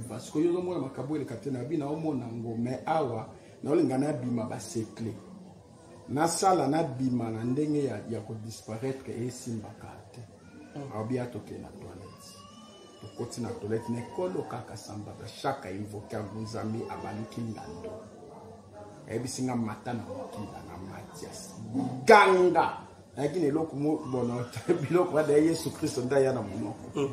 Vasco, yo ozomona makambo eleka te na bino, naomona yango, mais awa naolinga nabima basekle, nasala nabima na ndenge ya kodisparaître, esimbaka te. Aobi atokende na toilette, tokoti na toilette na ekolo kaka sambaka, chaque invoke agunzami, abaluki ngando, ayebisi nga mata na mokila na Matias ganga, ayaki na eloko bono biloko wana ya Yesu Kristo nde aya na monoko.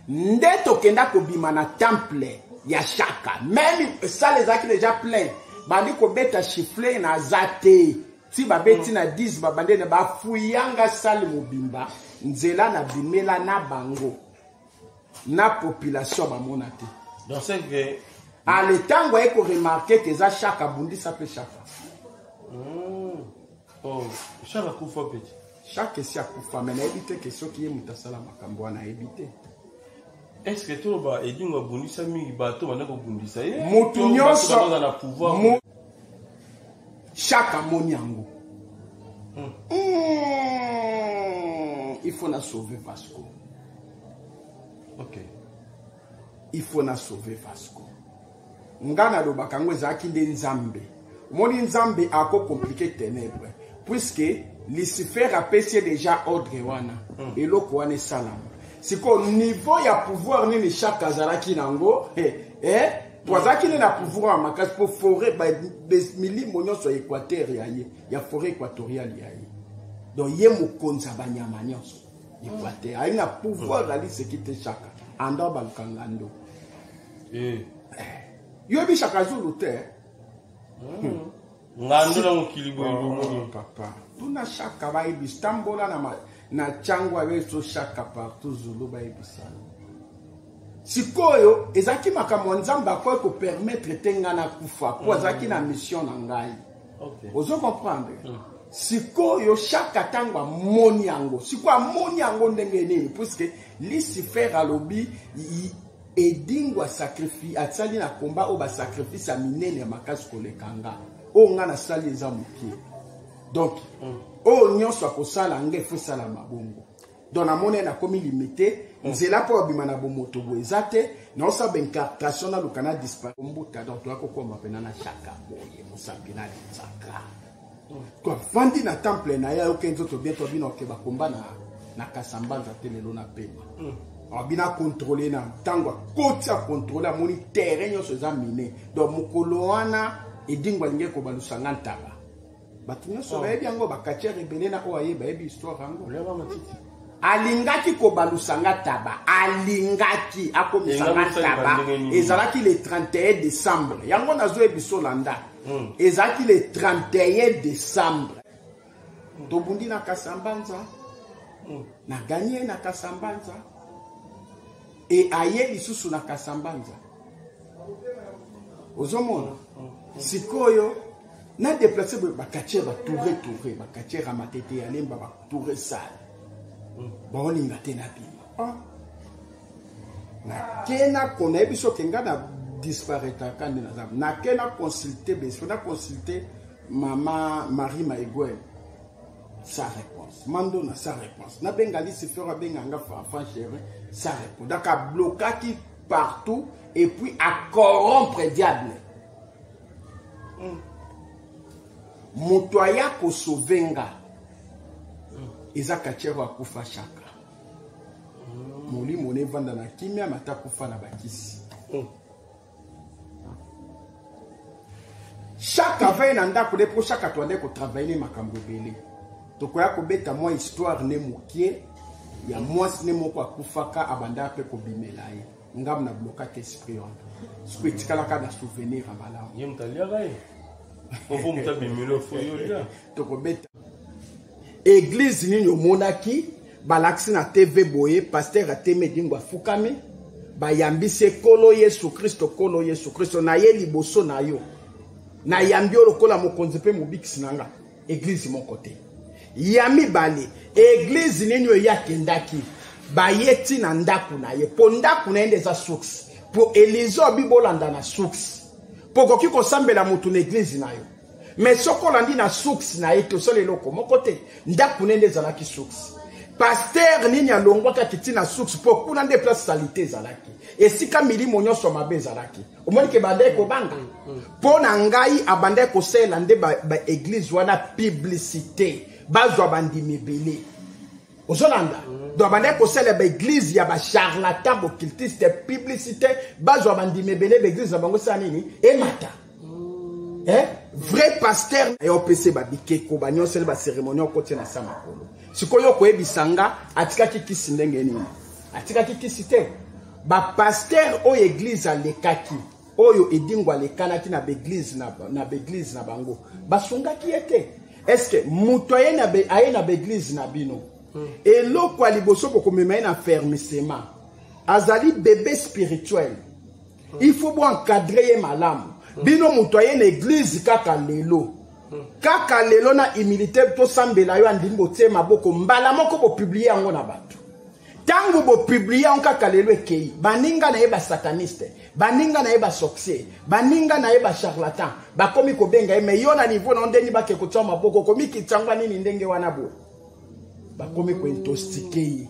Nde tokenda kobima na temple ya Shaka, même salle ezalaki déjà plein, bandi kobeta chiffle, naza te ti babeti na 10, babande na bafuyanga salle mobimba, nzela na bimela na bango na population bamona te. Donc c'est que ale ntango aye koremarquer ke eza Shaka, abundisa mpe Shaka. Oh, Shaka akufa petit. Shaka esi akufa, me nayebi te ke soki ye moto asala makambo wana, ayebi te. Est ce que toloba Edingo abundisa mingi bato banda kobundisa ye? Motu To nyonso bato baza na pouvoir. Shaka amoni yango. Il faut na sauver Vasco. Il faut na sauver Vasco. Nga nalobaka yango, ezalaki nde Nzambe. Omoni, Nzambe akocompliquer ténèbre, puisque Lucifer apesi ye déjà ordre wana. Eloko wana esalama. Sikoyo niveau ya pouvoir nini Shaka azalaki nango? Eh, po azalaki nde na pouvoir ya makasi, mpo forêt, milimo nyonso ya Équateur ya ye, ya forêt équatoriale ya ye. Donc ye mokonzi ya banyama nyonso Équateur, ayi na pouvoir. Aliseki te, Shaka anda baluka ngando. Yoyebi Shaka Zulu te. Ngando na mokili boye. Oh, bomoni. Papa, tuna Shaka, bayebisa. Tambola na ntango ayeso Shaka partout Zulu, bayebisa yo. Sikoyo ezalaki makambo ya Nzambe, akoki kopermettre te ngai nakufa, po azalaki na mission na ngai. Ozo comprendre? Sikoyo Shaka ntango amoni yango, sikoyo amoni yango ndenge nini? Puisque Lucifer alobi Edingo asacrifie, asali na komba oyo basacrifice ya minene ya makasi koleka nga, oyo nga nasali eza moke. Donc oyo nyonso akosala nga efo esalama bongo. Donc namoni nakomi limité, nzela mpo abima na bomoto boye eza te. Naosala baincartation, naluka na disparaître mbuta. Donc toya kokoma mpena na Shaka boye, mosapi na linzaka, toavandi na temple na ye, ayoki nzoto bien, tobina oke bakomba na Kasambanza te lelo na pema. Abina contrôle na ntango akoti, acontrôle, amoni terrain nyonso eza mine. Donc mokolo wana Edingo alingi kobalusa nga ntaba, bato nyonso bayebi yango, bacatcheurs ebele na oyo aye bayebi histoire yango. Oliaka matiti. Alingaki kobalusa nga taba, alingaki akomisa nga Enga mosali taba. bandenge nini? Ezalaki le 31 décembre, yango nazoyebi so landa. Ezalaki le 31 décembre, tobundi na Kasambanza, na gagné na Kasambanza, e aye lisusu na Kasambanza. Ozomona sikoyo na déplace boye, bacatcheurs batoure toure, bacatcheurs ya Matete, ya Lemba, batoure salle, baolinga te na bima. Ah. Nake na nayebi soki nga na disparaîtraka nde naza, nake na consulte beso, na consulte mama Marie Maigwel, sans réponse. Mandona, sans réponse. Nabenga Lucifer, abenga nga fanfan chéri, sans réponse. Donc ablokaki partout et puis acorrompre diable. Moto aya kosauver nga eza catcheur akufa, Shaka. Molimo na evanda na kimia, mata akufa na bakisi. Chaque avai na ndako nde, mpo chaque atoande kotravaille ne makambo ebele. Tokoya kobeta mwa histoire ne mokie ya mwasi ne moko akufaka, abandaka mpe kobimela ye. Ngambo na blokaki esprit wana, siko etikalaka na souvenir ya malamu. Ye moto aliaka ye, ofo moto abimeli, ofo yo lia. Tokobeta église nini omonaki balakisi na TV boye, pasteur atemi, Edingo afukami, bayambisi ekolo Yesu Kristo, kolo Yesu Kristo na ye liboso na yo, nayambi yo lokola mokonzi mpe mobikisi na nga? Église moko te. Ya mibale, église nini oyo ye akendaki, baye ti na ndako na ye? Mpo ndako na ye nde eza source, mpo Elize obi bolanda na source, mpo okoki kosambela motu na église na yo, mais soki olandi na source na ye te, osala eloko moko te. Ndako na ye nde ezalaki source. Pasteur nini alongwaki akiti na source mpo kuna nde place salite ezalaki, esika milimo nyonso mabe ezalaki. Omoni ke bandaki kobanga mpo na ngai, abandaki kosalela nde baeglise ba wana publicité, bazwa bandimi ebele. Ozolanda? Donc abandaki kosalela baeglise ya bacharlatan, bocultiste, publicité, bazwa bandimi ebele, baeglise na bango esala nini? Emata. Eh? Vrai pasteur ya opese babikeko banyonsele baceremonie okotie na sa makolo. Sikoyo okoyebisa nga atikaki kisi ndenge nini? Atikaki kisi te. Bapaster oyo eglise alekaki, oyo Edingo alekanaki na baeglise na, na baeglise na bango, basungaki ye te. Estce moto aye na, aye na baeglise na bino, eloko ya liboso bokomema ye na fermissement, azali bebe spirituel, il faut bo encadrer ye malamu. Bino moto aye na eglise kaka lelo, kaka lelo, na humilité tosambela yo, andimi, botie maboko mbala moko, bopublie yango na bato. Ntango bopublie yango kaka lelo, ekei, baninga na ye basataniste, baninga na ye basorcier, baninga na ye bacharlatan bakomi kobenga ye. Me yo na niveau na yo, ndenge bake kotia maboko, komikitisa yango nini ndenge wana boye, bakomi kointoxike ye.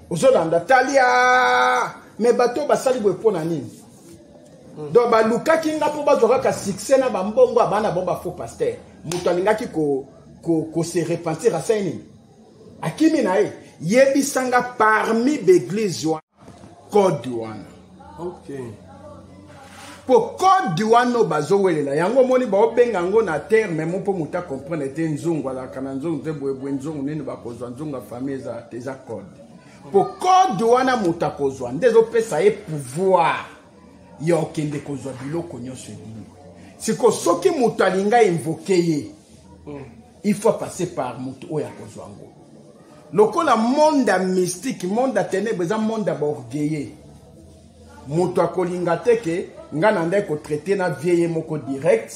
Ozolanda talia me bato basali boye mpo na nini? Donc balukaki nga mpo bazwa kaka succès na bambongo ya bana bango, bafaux pasteur. Moto alingaki ko, ko, ko se repentir, asali nini? Akimi na ye. Yebisanga, parmi baeglise wana, code wana. Mpo code wana oyo bazowelela yango, omoni baobenga yango na terme mo mpo moto acomprendre te. Nzungu alaka na nzungu te, boyeboye nzungu nini bakozwa, nzungu ya famille eza te, eza code. Mpo code wana moto akozwa nde ezopesa ye pouvoir ya okende kozwa biloko nyonso edingwe. Siko soki moto alinga invoke ye, il faut passer par moto oyo akozwa yango. Lokola monde ya mystique, monde ya ténèbre eza monde ya baorgueilleux, moto akolinga te ke nga na ndai kotraite na vie ye moko direct,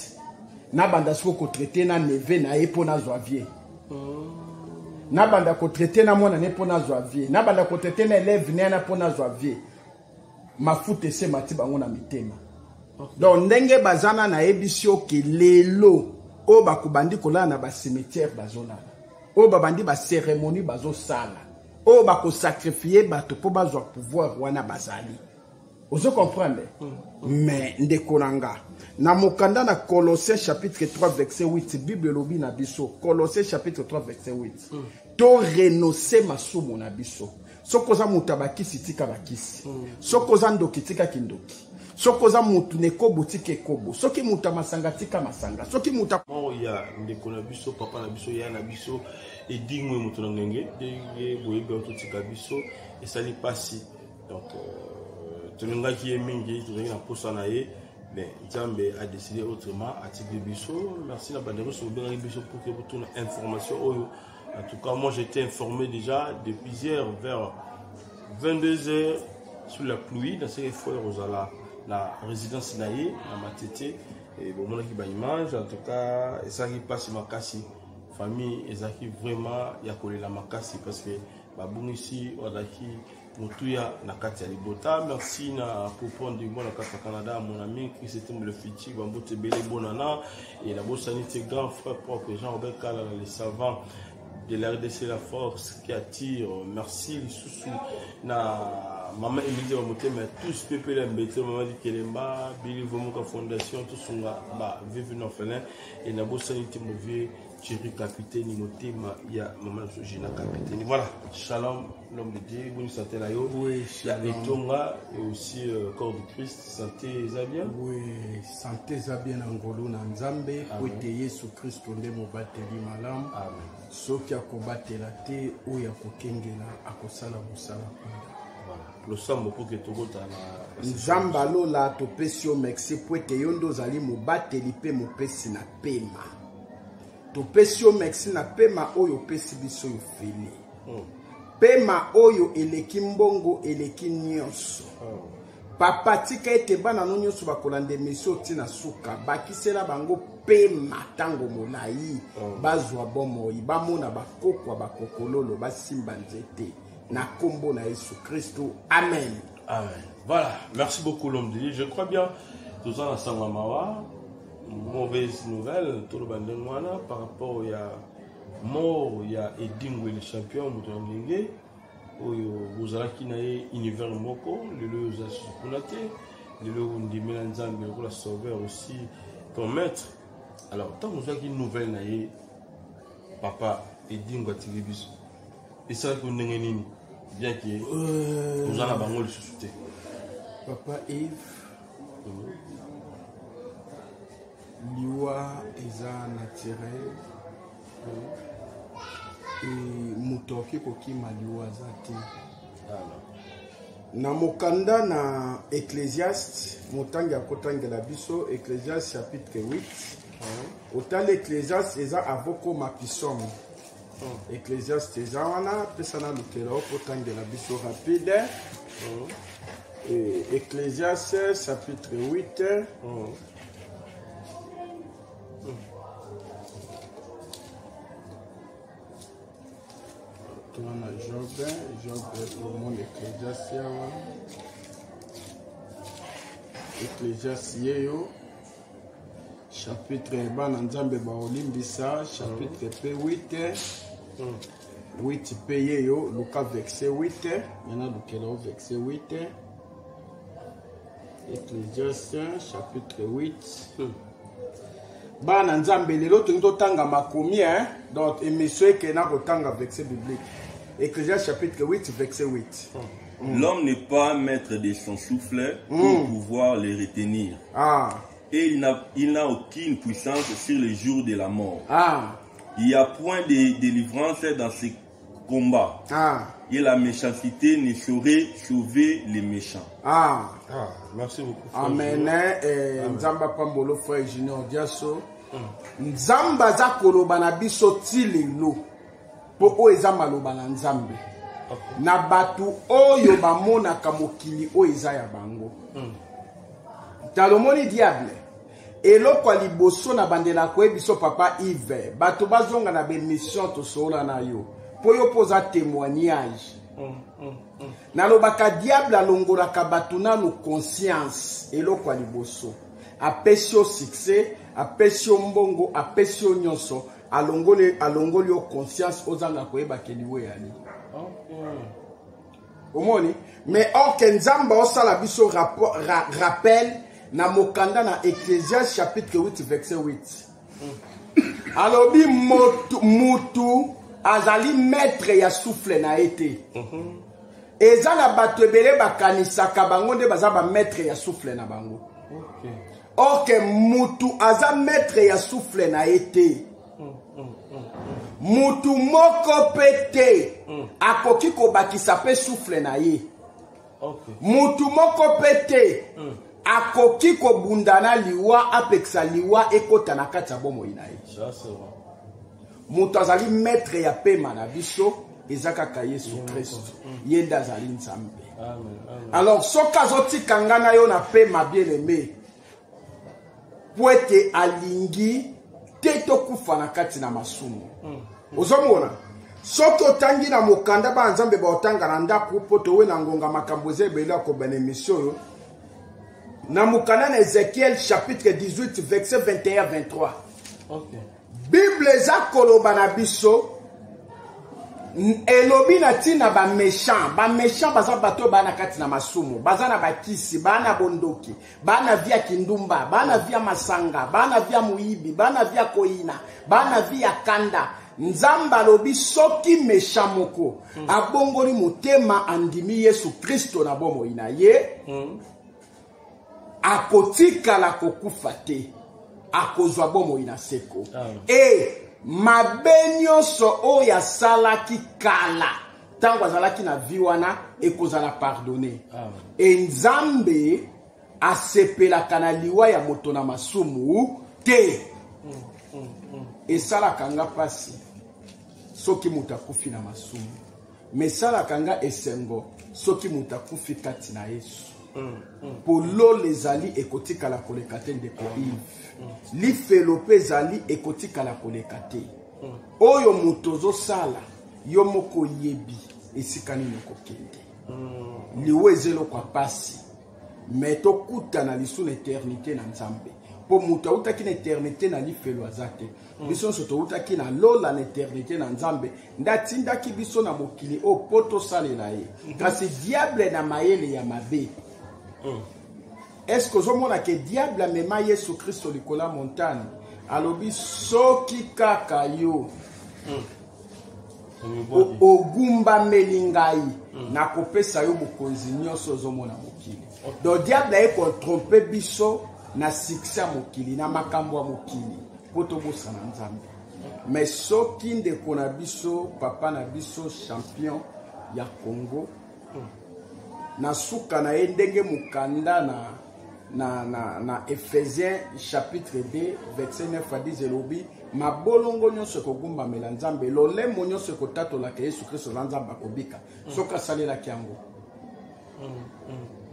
nabanda siko kotraite na neveu na ye mpo nazwa vie, nabanda kotraite na mwana ne mpo nazwa vie, nabanda kotraite na élève ne yana mpo nazwa vie. Mafuta esemati bango na mitema. Donc ndenge baza na, nayebisi yo ke lelo oyo bakobandi kolala na bacimetière, bazolala, oyo babandi bacérémonie, bazosala, oyo bakosacrifie bato mpo bazwa pouvoir wana, bazali. Ozo comprendre? Mais ndeko na nga, na mokanda na Colossiens chapitre 3 verset 8, Bible elobi na biso, Colossiens chapitre 3 verset 8, to renonce masumu na biso. Soki oza moto ya bakisi, tika bakisi. Soki oza ndoki, tika kindoki. Soki oza motu na ekobo, tika ekobo. Soki moto ya masanga, tika masanga. Soki moto ya Mort ya ndeko na biso, papa na biso, ya na biso Edingwe, moto na ngenge, ndenge boyebi yango, totika biso, esali mpasi. Donc tolingaki ye mingi, tozalaki na posa na ye, mais Nzambe a décidé autrement, atiki biso. Merci na bandeko nyonso bobengaki biso pour ke botuna information oyo. En tout cas, moi, j'étais informé déjà depuis hier vers 22 heures, sous la pluie, dans ce frère ozala na résidence na ye na Matete, et bomonaki baimage. En tout cas, esalaki mpasi makasi, famille ezalaki vraiment ya kolela makasi, parce que babungisi oyo azalaki motuya na kati ya libota. Merci na Popon Ndimbo na kati ya Canada, mon ami Chris Etembo le futur, bambote ebele, bonana. Et nabosani te grand frère propre Jean Robert Kalala, le savant de la RDC, la force qui attire. Merci lisusu na mama Emilie Bamotema ya tous pepele ya mbete, mama Likelemba Bili Vomoka Fondation, tosunga ba veuve na orphelin. Et nabosani te mon vieux Thierry Capitaine, motema ya mama na biso Gina Capitaine. Voilà, shalom l'homme de Dieu, bonne santé na yo. Oui, ya shalom. Etonga et aussi corps du Christ, santé eza bien. Oui, santé eza bien na ngolu na Nzambe, po ete Yesu Kristo nde mobateli malamu. Amen. Soki akobatela te, oyo akokengela akosala mosala mpunda. Voilà, losambo pour que tokota na Nzambe alola, topesi yo merci po ete yo nde ozali mobateli mpe mopesi na pema. Topesi yo merci na pema oyo opesi biso yo fele. Pema oyo eleki mbongo, eleki nyonso. Papa, tika ete bana no nyonso bakolanda emission ntina suka, bakisela bango pema ntango molai, bazwa bomoi, bamona bakokwa, bakokololo, basimba nzete na nkombo na Yesu Kristu, amen. Amen. Voilà, merci beaucoup l'homme de Dieu. Je crois bien toza na sango mawa, mauvaise nouvelle, toloba ndenge wana par rapport ya Mort ya Edingwe le champion, moto ya ngenge oyo bozalaki na ye univers moko, lelo oyo oza lisusu kuna te, lelo ondimela Nzambe lokola sauveur aussi ton maître. Alors ntango ozwaki nouvelle na ye, papa Edingwe atiki biso, esalaki ndenge nini, bien que oza na bango lisusu te? Papa Yves, liwa eza naturel e moto akoki kokima liwa aza te. Na mokanda na Ecclésiaste, motangi akotangela biso Ecclésiaste chapitre 8. Otali Ecclésiaste, eza avokoma psaume. Ecclésiaste eza wana, pesa na lukela okotangela biso rapide. Ecclésiaste chapitre 8. Towana Job, Job omona Ecclésiaste awa. Ecclésiaste yeyo chapitre, bana Nzambe baolimbisa, chapitre mpe 8, 8 mpe yeyo. Luka verset 8, yana lukela o verset 8, Ecclésiaste chapitre 8. Bana Nzambe, lelo tolingi totanga makomi, hein? Donc émission ekenda kotanga verset biblique. Ecclésiaste chapitre 8 verset 8. L'homme n'est pas maître de son souffle pour pouvoir le retenir. Et il n'a aucune puissance sur le jour de la mort. Il n'y a point de délivrance dans ce combat. Et la méchanceté ne saurait sauver les méchants. Ah, merci beaucoup, frère. Amen. Nzambe apambolo frère Junior Diaso. Nzambe aza koloba na biso ti lelo, mpo oyo eza maloba na Nzambe na bato oyo bamonaka mokili oyo eza ya bango. Tala, omoni diable, eloko ya liboso na bandela koyebi biso, papa Yves, bato bazonga na bemission tosolola na yo, mpo yo mpo oza témoignage. Nalobaka, diable alongolaka bato nanu conscience. Eloko ya liboso, apesi yo succès, apesi yo mbongo, apesi yo nyonso, alongoli yo conscience, ozanga koyeba ke liwa eyali. Omoni, mais or ke Nzambe osala biso rappel na mokanda na Ecclésiaste chapitre 8 verset 8. Alobi mutu azali maître ya souffle na ye te. Eza na bato ebele bakanisaka bango nde baza bamaître ya souffle na bango. Or ke mutu aza maître ya souffle na ye te. Mutu moko mpe te akoki kobakisa mpe souffle na ye. Mutu moko mpe te akoki kobunda na liwa, apekisa liwa ekota na kati ya bomoi na ye. Ça, c'est vrai. Moto azali maître ya pema na biso eza kaka Yesu Kristo, ye nde azali Nzambe. Amen. Amen. Alors soki azotika nga na yo na pema, bien aimé, po ete alingi te tokufa na kati na masumu. Ozomona, soki otangi na mokanda, bana Nzambe baotanga na ndako, mpo towe na ngonga, makambo eza ebele ya kobana émission oyo. Na mokanda na Ézéchiel chapitre 18 verset 21 23, Bible eza koloba na biso, elobi na ntina baméchant. Baméchant baza bato oyo baa na kati na masumu, baza na bakisi, baa na bondoki, baa na vie ya kindumba, baa na vie ya masanga, baa na vie ya moyibi, baa na vie ya koyina, baa na vie ya kanda. Nzambe alobi, soki méchant moko abongoli motema, andimi Yesu Kristo na bomoi na ye, akotikala kokufa te, akozwa bomoi na seko. Amen. E mabe nyonso oyo asalaki kala ntango azalaki na vie wana ekozala pardonné. Amen. E Nzambe asepelaka na liwa ya moto na masumu te. Esalaka nga mpasi soki moto akufi na masumu, me esalaka nga esengo soki moto akufi kati na Yesu, mpo lola ezali ekotikala koleka te. Ndeko Yves, lifelo mpe ezali ekotikala koleka te. Oyo moto ozosala, yo moko oyebi esika nini okokende. Liwa eza eloko ya pasi, me tokutana lisu na éternité na Nzambe. Mpo moto autaki na éternité na lifelo aza te. Biso nyonso toutaki na lola, na éternité na Nzambe, nde atindaki biso na mokili oyo mpo tosalela ye. Kasi diable na mayele ya mabe, est ce que ozomona ke diable amema Yesu Kristo likolo ya montagne, alobi: "Soki kaka yo ogumbameli ngai, nakopesa yo bokonzi nyonso ozomona mokili." Donc diable aye kotromper biso na succès ya mokili, na makambo ya mokili, mpo tobosana Nzambe. Mais soki ndeko na biso, papa na biso, champion ya Congo, na suka na ye, ndenge mokanda na Éphésiens chapitre 2 verset 9 à 10 elobi: mabolongo nyonso ekogumbamela Nzambe, lolemo nyonso ekotatolaka Yesu Kristo aza Nzambe, akobika. Soki asalelaki yango,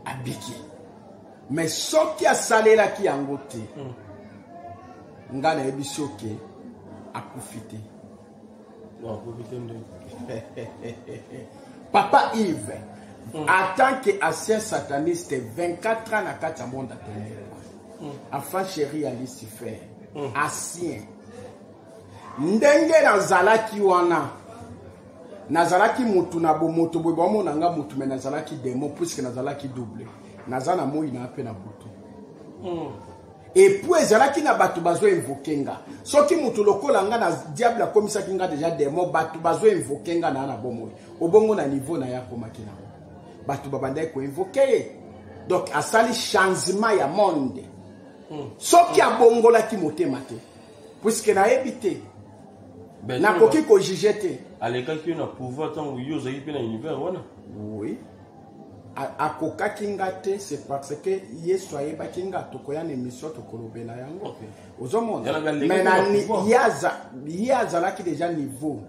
abiki. Mais soki asalelaki yango te, ngai nayebi soki akufi te. Akufi te nde. Papa Yves, en tant que ancien sataniste, 24 ans na kati ya monde ya ténèbre, enfant chéri ya Lucifer, ancien, ndenge nazalaki wana, nazalaki motu na bomoto boye, baomona nga motu, mais nazalaki démon, puisque nazalaki double, naza na moi na mpe na butu. Et puis ezalaki na bato bazoinvoquer nga. Soki motu lokola nga na diable akomisaki nga déjà démon, bato bazoinvoquer nga na bomoi obongo na niveau na ye akomaki nango, bato babandaki koinvoquer ye. Donc asali changement ya monde. Soki abongolaki motema te, puisque nayebi te, nakoki kojuger te. Alekaki yo na pouvoir ntango yo ozalaki mpe na univers wana? Oui, akokaki nga te, c'est parce que Yesu ayebaki nga. Tokoya na émission, tokolobela yango. Ozomona, mais ye azalaki déjà niveau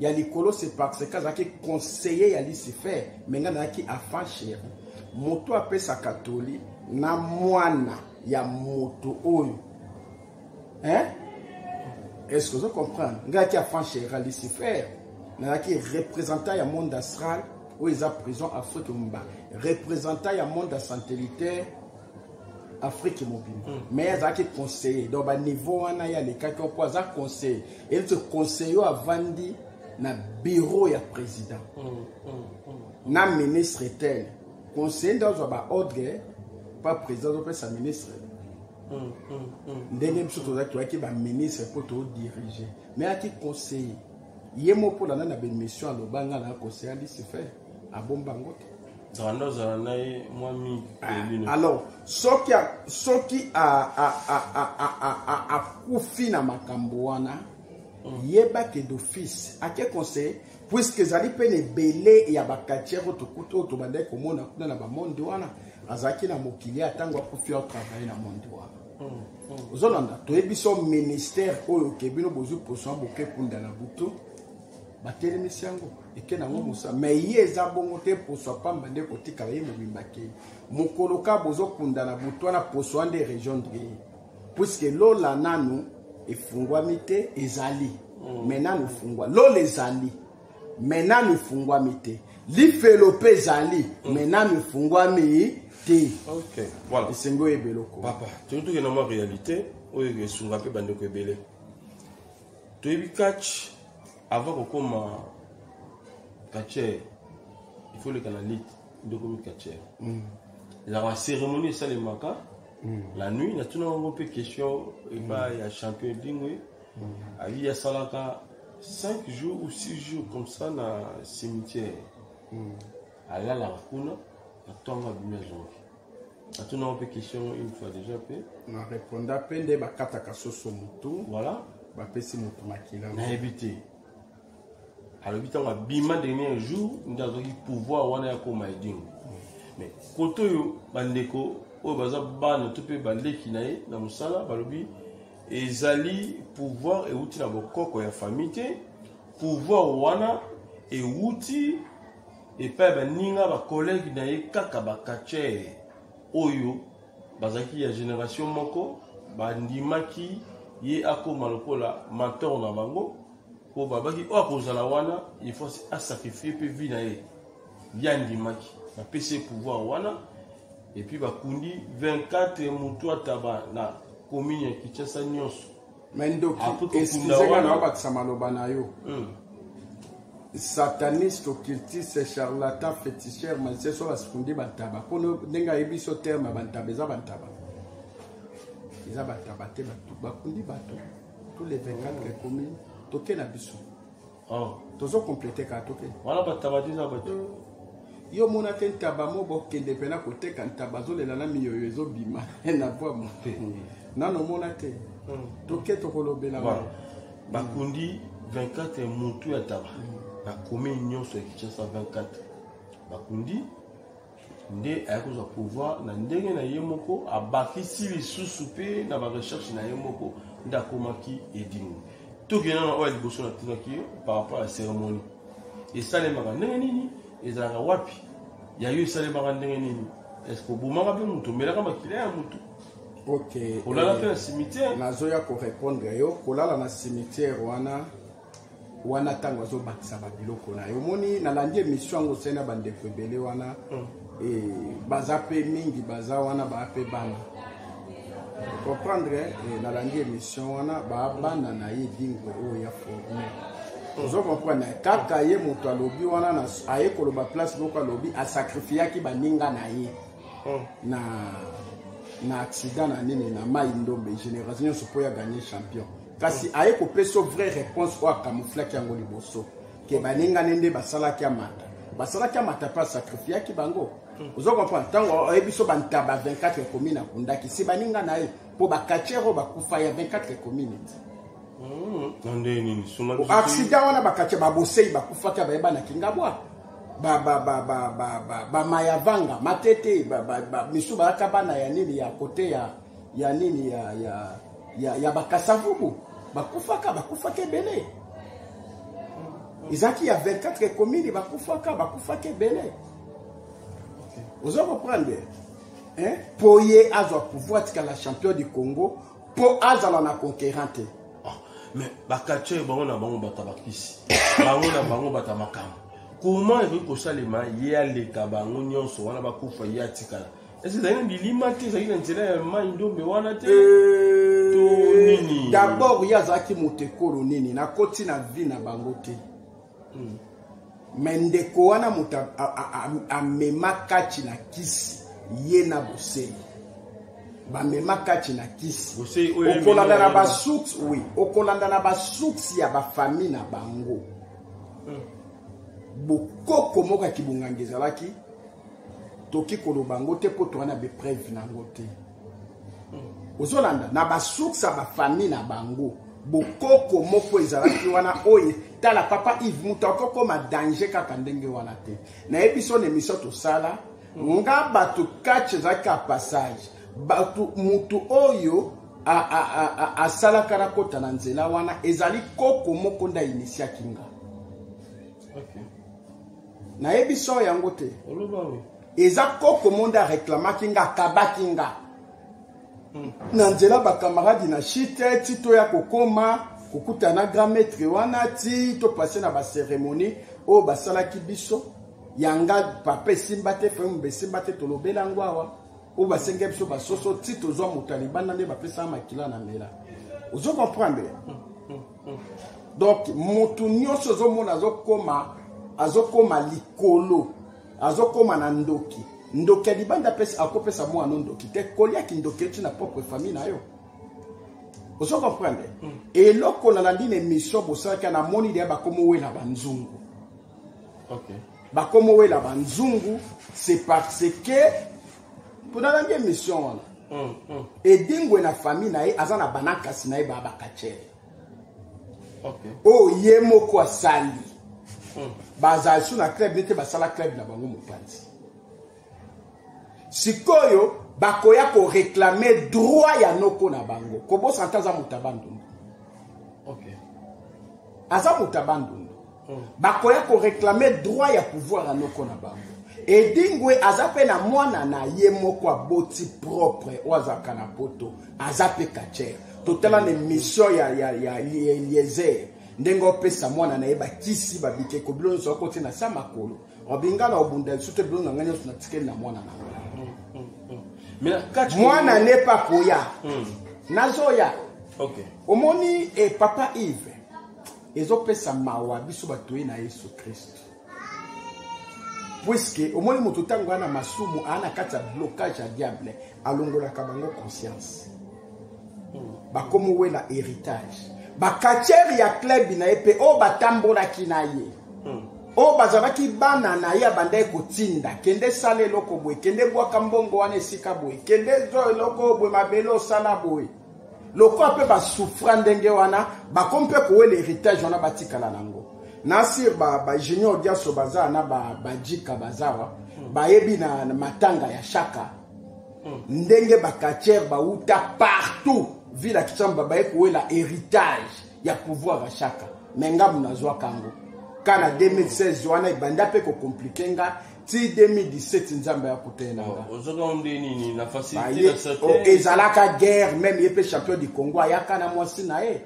ya likolo, c'est parce que azalaki conseiller ya Lucifer. Mais nga nazalaki enfant chéri, moto apesaka toli na mwana ya moto oyo, hein? Est-ce que ozo comprendre? Ngai aki enfant chéri ya Lucifer, nazalaki représentant ya monde astral oyo eza prison Afrique mobimba, représentant ya monde ya satellitaire Afrique mobimba. Mais azalaki conseiller, donc baniveau wana ye alekaki mpo aza conseiller. Eliti conseiller oyo avandi na bureau ya président na ministre tel, conseiller nde azwa baordre pa président, azopesa ministre. Ndenge biso tozalaki, toyaki baministre mpo todiriger, mais ayaki conseiller ye mo mpo landa na baémission, aloba: "Nga na conseiller Lucifer." Abomba yango te. Zala nde ozala na ye mwa mingi. Alors soki akufi na makambo wana, yebake d'office ake conseiller, puisque ezali mpe na ebele ya baquartier oyo tokuti, oyo tobandaki komona kuna na bamonde wana. Azalaki na mokili ya ntango akufi, atravailler na monde wana. Ozolanda, toyebi so ministère oyo ke bino bozwi poso boke kunda na butu, batelemisi yango, eke nango mosala. Mais ye eza bongo te, poso apamba nde kotikala ye mobimba. Kei mokolo ka bozokunda na butu wana, poso wana nde rejoindre ye, puisque lola nanu efungwami te. Ezali, mais nanu efungwa. Lola ezali, mais nanu efungwami te. Lifelo mpe ezali, mais nanu efungwami te. Ok, voilà. Esengi oyeba eloko. Papa, toyi tokende mwa réalité oyo esunga mpe bandeko ebele. Toyebi catch, avant kokóma catcheur, il faut leka na lutte nde okomi catcheur. Ezalaka cérémonie esalemaka la nuit. Natuna yango mpe question epai ya champion Edingwe, abi asalaka 5 jours ou 6 jours comme ça na cimetière, alalaka kuna, na ntongo abimi, azongi. Natuna yango mpe question une fois déjà mpe. Na réponda mpe nde bakataka soso motu. Voilà. Bapesi motu makila. Nayebi te, alobi ntango abima dernier jour nde azwaki pouvoir wana ya koma Edingwe. Mais kote oyo, bandeko oyo baza bana to mpe baleki na ye na mosala balobi ezali pouvoir euti na bokoko ya famille te. Pouvoir wana euti epai ya baninga, bacollègue na ye, kaka bacatcheur oyo bazalaki ya génération moko, bandimaki ye akóma lokola mentor na bango, mpo babaki oyo akozala wana, il faut asacrifier mpe vie na ye. Ye andimaki, bapesi ye pouvoir wana. Et puis bakundi 24 motu ataba na commune ya Kinshasa nyonso. Mais ndoki, excusez nga na obakisa maloba na yo. Sataniste, occultiste, charlatan, féticheur, magicien, so basukundi bantaba mpo ndenge ayebi biso terme ya bantaba, eza bantaba, eza bantaba te. Bakundi bato tous les 24 communes. Toke na biso. Oh. Tozo compléter kaka, toke. Wana bataba te, eza bato. Yo mona te, ntaba mo bokende mpena koteka ntaba, azolela na miyoyo ezobima na bwa mote nano omona te. Toke, tokolobela. Voilà. Bakundi 24 mutu ya taba na commune nyonso ya Kinshasa, 24 bakundi. Nde aya kozwa pouvoir na ndenge na ye moko, abakisi lisusu mpe na barecherche na ye moko, nde akomaki Edingwe. Tokende na oyo ya liboso natunaki yo par rapport ya cérémonie. Esalemaka ndenge nini? Ezalaka wapi? Ya yo esalemaka ndenge nini? Est-ce obomaka mpe moto, omelaka makila ya motu? Ok. Olala mpe na cimetière? Nazoya korépondre yo. Kolala na cimetière wana, wana ntango azobakisa babiloko na ye. Omoni, nalandi émission yango osali na bandeko ebele wana. E, baza mpe mingi, baza wana, baa mpe bana comprendre. E, nalandi émission wana, baa bana na ye Edingwe oyo ya formé. Ozo comprendre, kaka ye moto alobi wana, aye koloba place moko, alobi asacrifiaki baninga na ye na accident na nini, na mai Ndombe, génération nyonso mpo ya gagner champion. Kasi aye kopesa vraie réponse oyo acamouflaki yango liboso, ke baningani nde basalaki amata, basalaki amata mpe asacrifiaki bango. Ozo comprendre, ntango oyebi biso bantaba 24 commune akundaki si baninga na ye, mpo bacatcheurs oyo bakufa ya 24 commune ti. Na ndenge nini? Sunga biso. Accident wana, bacatcheurs babosei bakufaki, bayebanaki ngabwa, bamayavanga matete, misu bayaka bana ya nini, ya kote ya nini, ya bakasavubu, bakufaka, bakufaka ebele. Ezalaki ya 24 commune, bakufaka, bakufaka ebele. Oza comprendre, hein? Mpo ye azwa pouvoir, atikala champion du Congo, mpo azala na conquérant te. Ah, mais bacatcheurs bango na bango bato ya bakisi, bango na bango bato ya makambo. Comment ekoki kosalema ye aleka bango nyonso wana, bakufa, ye atikala? Ese ezali na bilima te? Ezali na nzela ya mai Ndombe wana te to nini? D'abord ye azalaki moto ekolo nini, nakoti na vie na bango te. Mais ndeko wana, moto amema kati na kisi, ye na bosei bamema kati na kisi. Bosei oyo? Okolanda na basource, oui, okolanda na basource ya bafamille na bango. Bokoko moko ya kibonganga ezalaki, toki koloba yango te mpo toza na bapreuve na yango te. Ozolanda na basource ya bafamille na bango, bokoko moko ezalaki wana. Oyo tala, papa Yves, moto akokoma danger kaka ndenge wana te. Nayebi so na émission tosala nga, bato catch ezalaki ka passage. Bato, motu oyo asalaka na kota na nzela wana, ezali koko moko nde ainitiaki nga. Nayebi so yango te. Oloba we. Eza koko mo nde areklamaki nga, akabaki nga na nzela bakamaradi na shite, ti toya kokoma kokutana na grand maître wana, ti topase na bacérémonie oyo basalaki biso. Yanga papa esimba te, frère esimba te, tolobela yango awa. Oyo basengi biso basoso, ti tozwa moto ya libanda nde bapesaka makila na mela. Ozo comprendre? Donc motu nyonso ozomona azokoma, azokoma likolo, azokoma na ndoki. Ndoki ya libanda akopesa mwana ndoki te. Koliaki ndoki eti na propre famille na yo. Ozo comprendre? Eloko nalandi na émission bosalaki, namoni deya bakomowela banzungu. Bakomowela banzungu, c'est parce que mpo nalandi émission wana, Edingwe na famille na ye aza na banakasi na ye, baa bacatcheurs. Oyo ye moko asali, bazala su na club nete, basala club na bango mopanzi. Sikoyo bakoya koréclamer droit ya noko na bango. Kobosana te, aza moto ya Bandundu. Aza moto ya Bandundu. Bakoya koréclamer droit ya pouvoir ya noko na bango. Edingwe aza mpe na mwana na ye moko aboti propre, oyo azalaka na Poto, aza mpe catcheur. Totala na émission ya Eliezer, ndenge opesa mwana na ye bakisi, babikeko, bilo nyonso akoti na sa makolo, obinga na obunda lisusu te, bilo na ngai nyonso natikeli na mwana na ngai. Mais na kati Mwana ne mpe akoya. Nazoya. Okay. Omoni e papa Yves ezopesa mawa biso bato ye na Yesu Kristo. Puisque omoni moto ntango ana masumu aa na kati ya blocage ya diable, alongolaka bango conscience. Bakomi wela héritage. Bakatiere ya club na ye mpe oyo batambolaki na ye. Oyo bazalaki bana na ye abandaki kotinda, kende sala eloko boye, kende bwaka mbongo wana esika boye, kende zwa eloko boye, mabele osala boye. Lokola mpe basufra ndenge wana, bakomi mpe kowela héritage wana batikala nango. Nasir ba junior diaso baza na bajika bazawa, bayebi na matanga ya Shaka. Ndenge bakatiere bauta partout ville ya Kinshasa baye kowela héritage ya pouvoir ya Shaka. Me ngamu nazwaka yango ka na 2016 wana ebanda mpe kokomplike nga ti 2017 nzambe ya kutela nga. Ozwaka nde nini na facilité na cercueil? Ezalaka guerre, même ye mpe champion du Congo ayaka na mwasi na ye.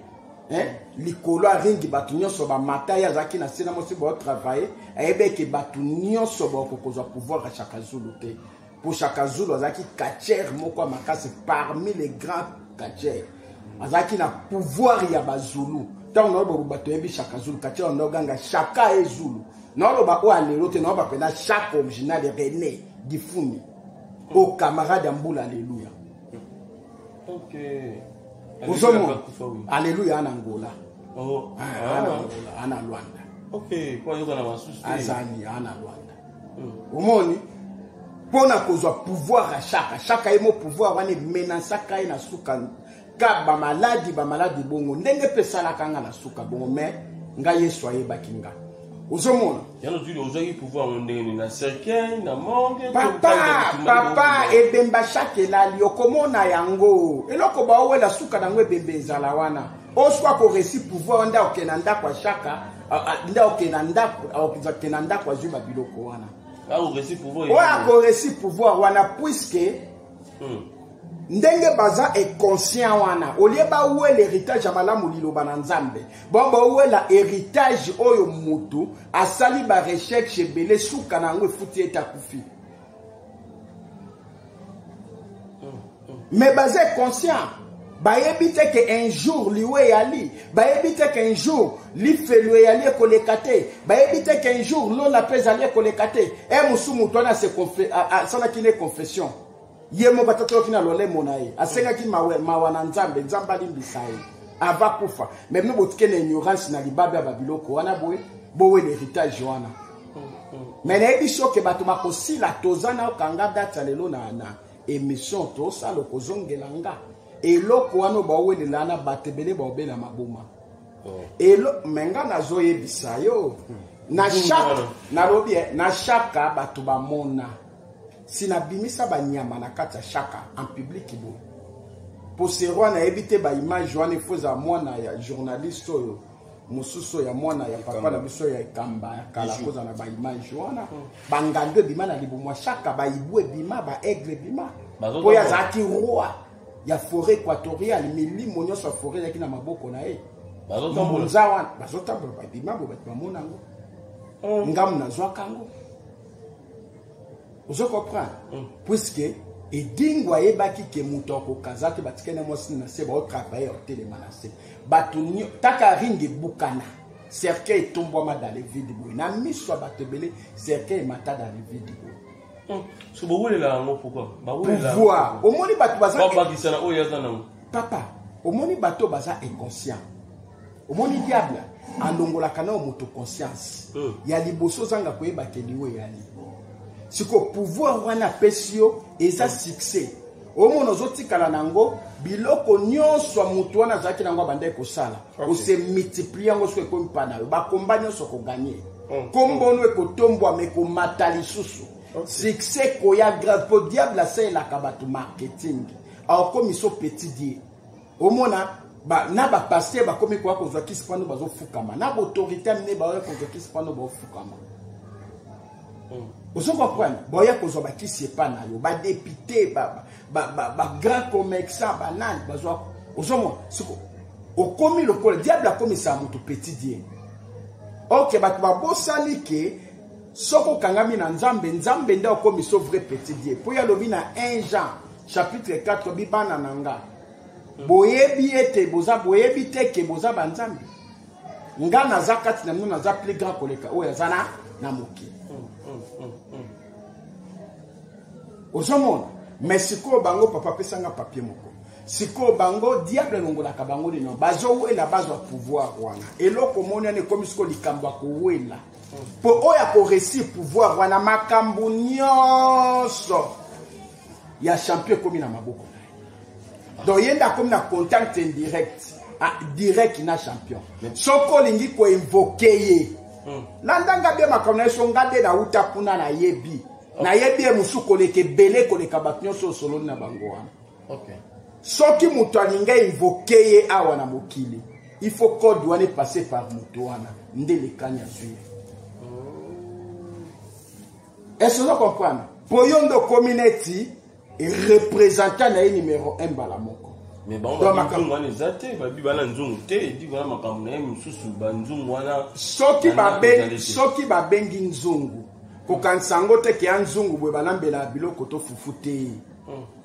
Likolo aringi bato nyonso bamata, ye azalaki na se na mwasi baotravaille, ayebi eke bato nyonso bakokozwa pouvoir ya Shaka Zulu te. Po Shaka Zulu azalaki catcheur moko ya makasi parmi les grands catcheurs. Azalaki na pouvoir ya bazulu. Ntango naoloba bato yebi Shaka Zulu, catcheur ndo ganga Shaka e Zulu. Naoloba oyo alelo te, naoloba mpena Shaka original René Difuni. O camarade ya mbula, alléluia. Ok. Ozomona? Alléluia ana Angola. Oh. Ana Angola, ana Luanda. Ok, kwa yoka na masusu. Azali ana Luanda. Omoni mpona kozwa pouvoir ya Shaka. Shaka ye mo pouvoir wana emenasaka ye na suka ka bamaladi, bamaladi bongo ndenge mpe esalaka nga na suka bongo, mais nga Yesu ayebaki nga. Ozomona? Yango ozwaki pouvoir ngo ndenge nini? Na cercueil, na morgue? Papa, papa, ebemba Shaka elali, okomona yango eloko baowela suka nango ebembe ezala wana. Oswa akoresi pouvoir nde akokende na ndako ya Shaka, nde akokende na ndako azwi babiloko wana. Akoresi pouvoir. Oyo akoresi pouvoir wana, puisque ndenge baza inconscient wana, olie bawela héritage ya malamu liloba na Nzambe, bon bawela héritage oyo mutu asali ba recherche ebele, suka na yango efuti ete akufi. Mais baza inconscient, bayebi te ke un jour liwe eyali, bayebi te ke un jour lifelo eyali ekoleka te, bayebi te ke un jour lola mpe ezali ekoleka te. E mosu motu wana asalaki ne confession ye moko, atatoki na lolemo na ye, asengaki mawa na Nzambe, Nzambe alimbisa ye ava kufa. Mais bino botike na ignorance na libabe ya babiloko wana boye, bowela héritage wana. Mais nayebi soki bato bakosila, toza na okanga date ya lelo na émission tosala, okozongela nga eloko wana bawelela wana, bato ebele baobela maboma. Elo me nga nazoyebisa yo na Shaka, nalobi na Shaka bato bamona si nabimisa banyama na kati ya Shaka en public boye. Posero nayebi te baimage wana, efo ezala mwana ya journaliste oyo mosusu ya mwana ya papa na biso ya ekamba ya kala, kozala na baimage wana. Bangando ebima na libumu ya Shaka, baibu ebima, baaigle ebima, po ye azalaki roi ya forêt équatoriale, milimo nyonso ya forêt ezalaki na maboko na ye. Mbunza wana bazotambola, babima bo, bato bamona yango, ngamu nazwaka yango. Ozo comprendre? Puisque edingo ayebaki ke moto akokaza te, batikali na mwasi na se baotravaille, otelema na se, bato taka ringi ebukana, cercueil etombwama dans le vide boye na miso ya bato ebele, cercueil emata dans le vide boye. So bowelela yango pourquoi? Pouvoir, omoni bato baza babakisa na oyo aza nango. Papa, omoni bato baza inconscient. Omoni diable alongolaka nao moto conscience ya liboso, ozanga koyeba ke liwa eyali. Siko pouvoir wana apesi yo eza succès, omona ozotikala nango biloko nyonso ya motu wana azalaki nango abandaki kosala, ose multiplie yango. Soki ekomi mpa na yo, bakomba nyonso koganye, kombono ekotombwama, ekomata lisusu, succès koya grave, po diable asalelaka bato marketing, akokomisa petit dieu. Omona na bapaster bakomi koya kozwa kisi mpano bazofukama, na baautorité mine baoya kozwa kisi mpano baofukama. Ozo comprendre? Boya kozwa bakisi epa na yo, badepute, bagrand commerçant, banani bazwa. Ozomona siko okomi lokola diable akomisaka moto petit dieu. Ok, bato babosani ke soki okangami na Nzambe, Nzambe nde akomisa vrai petit dieu, mpo ye alobi na 1 Jean chapitre 4 bibana na nga. Boyebi ete boza, boyebi te ke boza banzambe. Nga naza kati na bino, naza plus grand koleka oyo aza na mokili. Ozomona? Mais sikoyo bango, papa apesanga papier moko. Sikoyo bango, diable alongolaka bango nino, bazowela bazwa pouvoir wana. Eloko omoni wana ekomi sikoyo likambo ya kowela. Po oyo akoréussir pouvoir wana, makambo nyonso ya champion ekomi na maboko na ye. Donc ye nde akomi na contact indirect, direct na champion. Soki olingi koinvoquer ye, landanga bien makambo na ye. So nga nde nauta kuna, nayebi ye mosusu koleka ebele, koleka bato nyonso osololi na bango wana. Soki moto alingi invoquer ye awa na mokili, il faut code wana epasse par moto wana nde lekani azwi ye. Est-ce ozo comprendre? Po yo nde okomi neti représentant na ye numéro 1 mbala moko. Mais bango banzungu wana eza te, babi bana nzungu te, edi wana makambo na ye mosusu, banzungu wana. Soki babengi nzungu, kokanisa yango te ke ya nzungu boye balambela biloko to fufu te.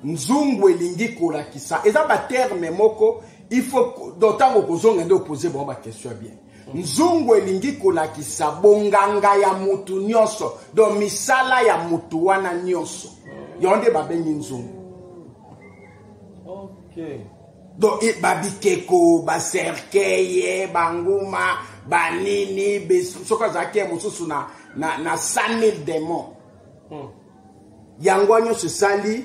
Nzungu elingi kolakisa, eza baterme moko, il faut donc ntango kozonga nde opose bango baquestion ya bien. Nzungu elingi kolakisa bonganga ya mutu nyonso, donc misala ya mutu wana nyonso, yango nde babengi nzungu. Donc babikeko, bacercueil, banguma, banini, soki azalaki ya mosusu na 100 000 démons, yango nyonso esali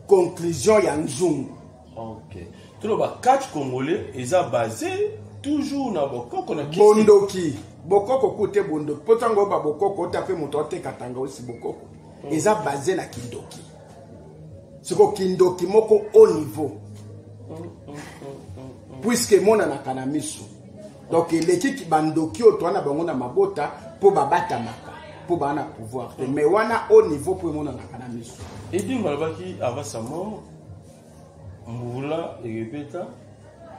conclusion ya nzungu. Ok, toloba catch congolais eza basé toujours na bokoko na kisi. Bondoki, bokoko ku te, bondoki. Mpo ntango oyo babokoko ota mpe moto oteka tanga osi bokoko eza basé na kindoki. Siko kindoki moko haut niveau, puisque emonanaka na miso. Donc eleki bandoki oyo toa na bango na mabota, mpo babatamaka, mpo baa na pouvoir te. Mais wana haut niveau, mpo emonanaka na miso. Edingo alobaki avant sa mort, mbula ekebeta,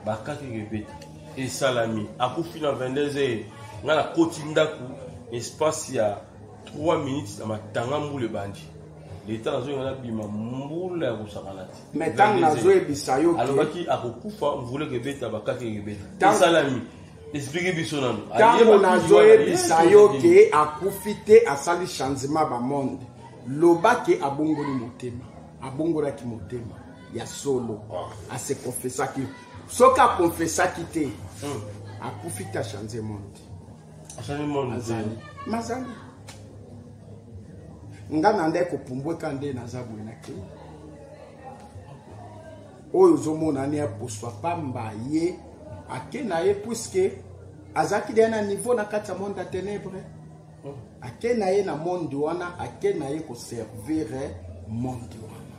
bakaki ekebeta, esalami. Akufi na 22 heures. Ngai nakoti ndako, espace ya 3 minutes na matanga, mbula ebandi. Leta nazoyenga nabima, mbula ya kosakana te. Mais ntango nazoyebisa yo, alobaki akokufa, mvula ekebeta, bakaki ekebeta, esalami. Explique biso nano. Ntango nazoyebisa yo ke akufi te, asali changement bamonde, loba ke abongoli motema, abongolaki motema ya solo, ase confessaki. Soki akonfesaki te, akufi te, achange monde. Achange monde. Azali mazali nga na nde kopumbweka nde naza boye. Nakei oyo ozomona ni aposwa pamba, ye ake na ye, puisque azalaki deya na niveau na kati ya monde ya ténèbre. Ake na ye na monde wana, ake na ye koservir monde wana.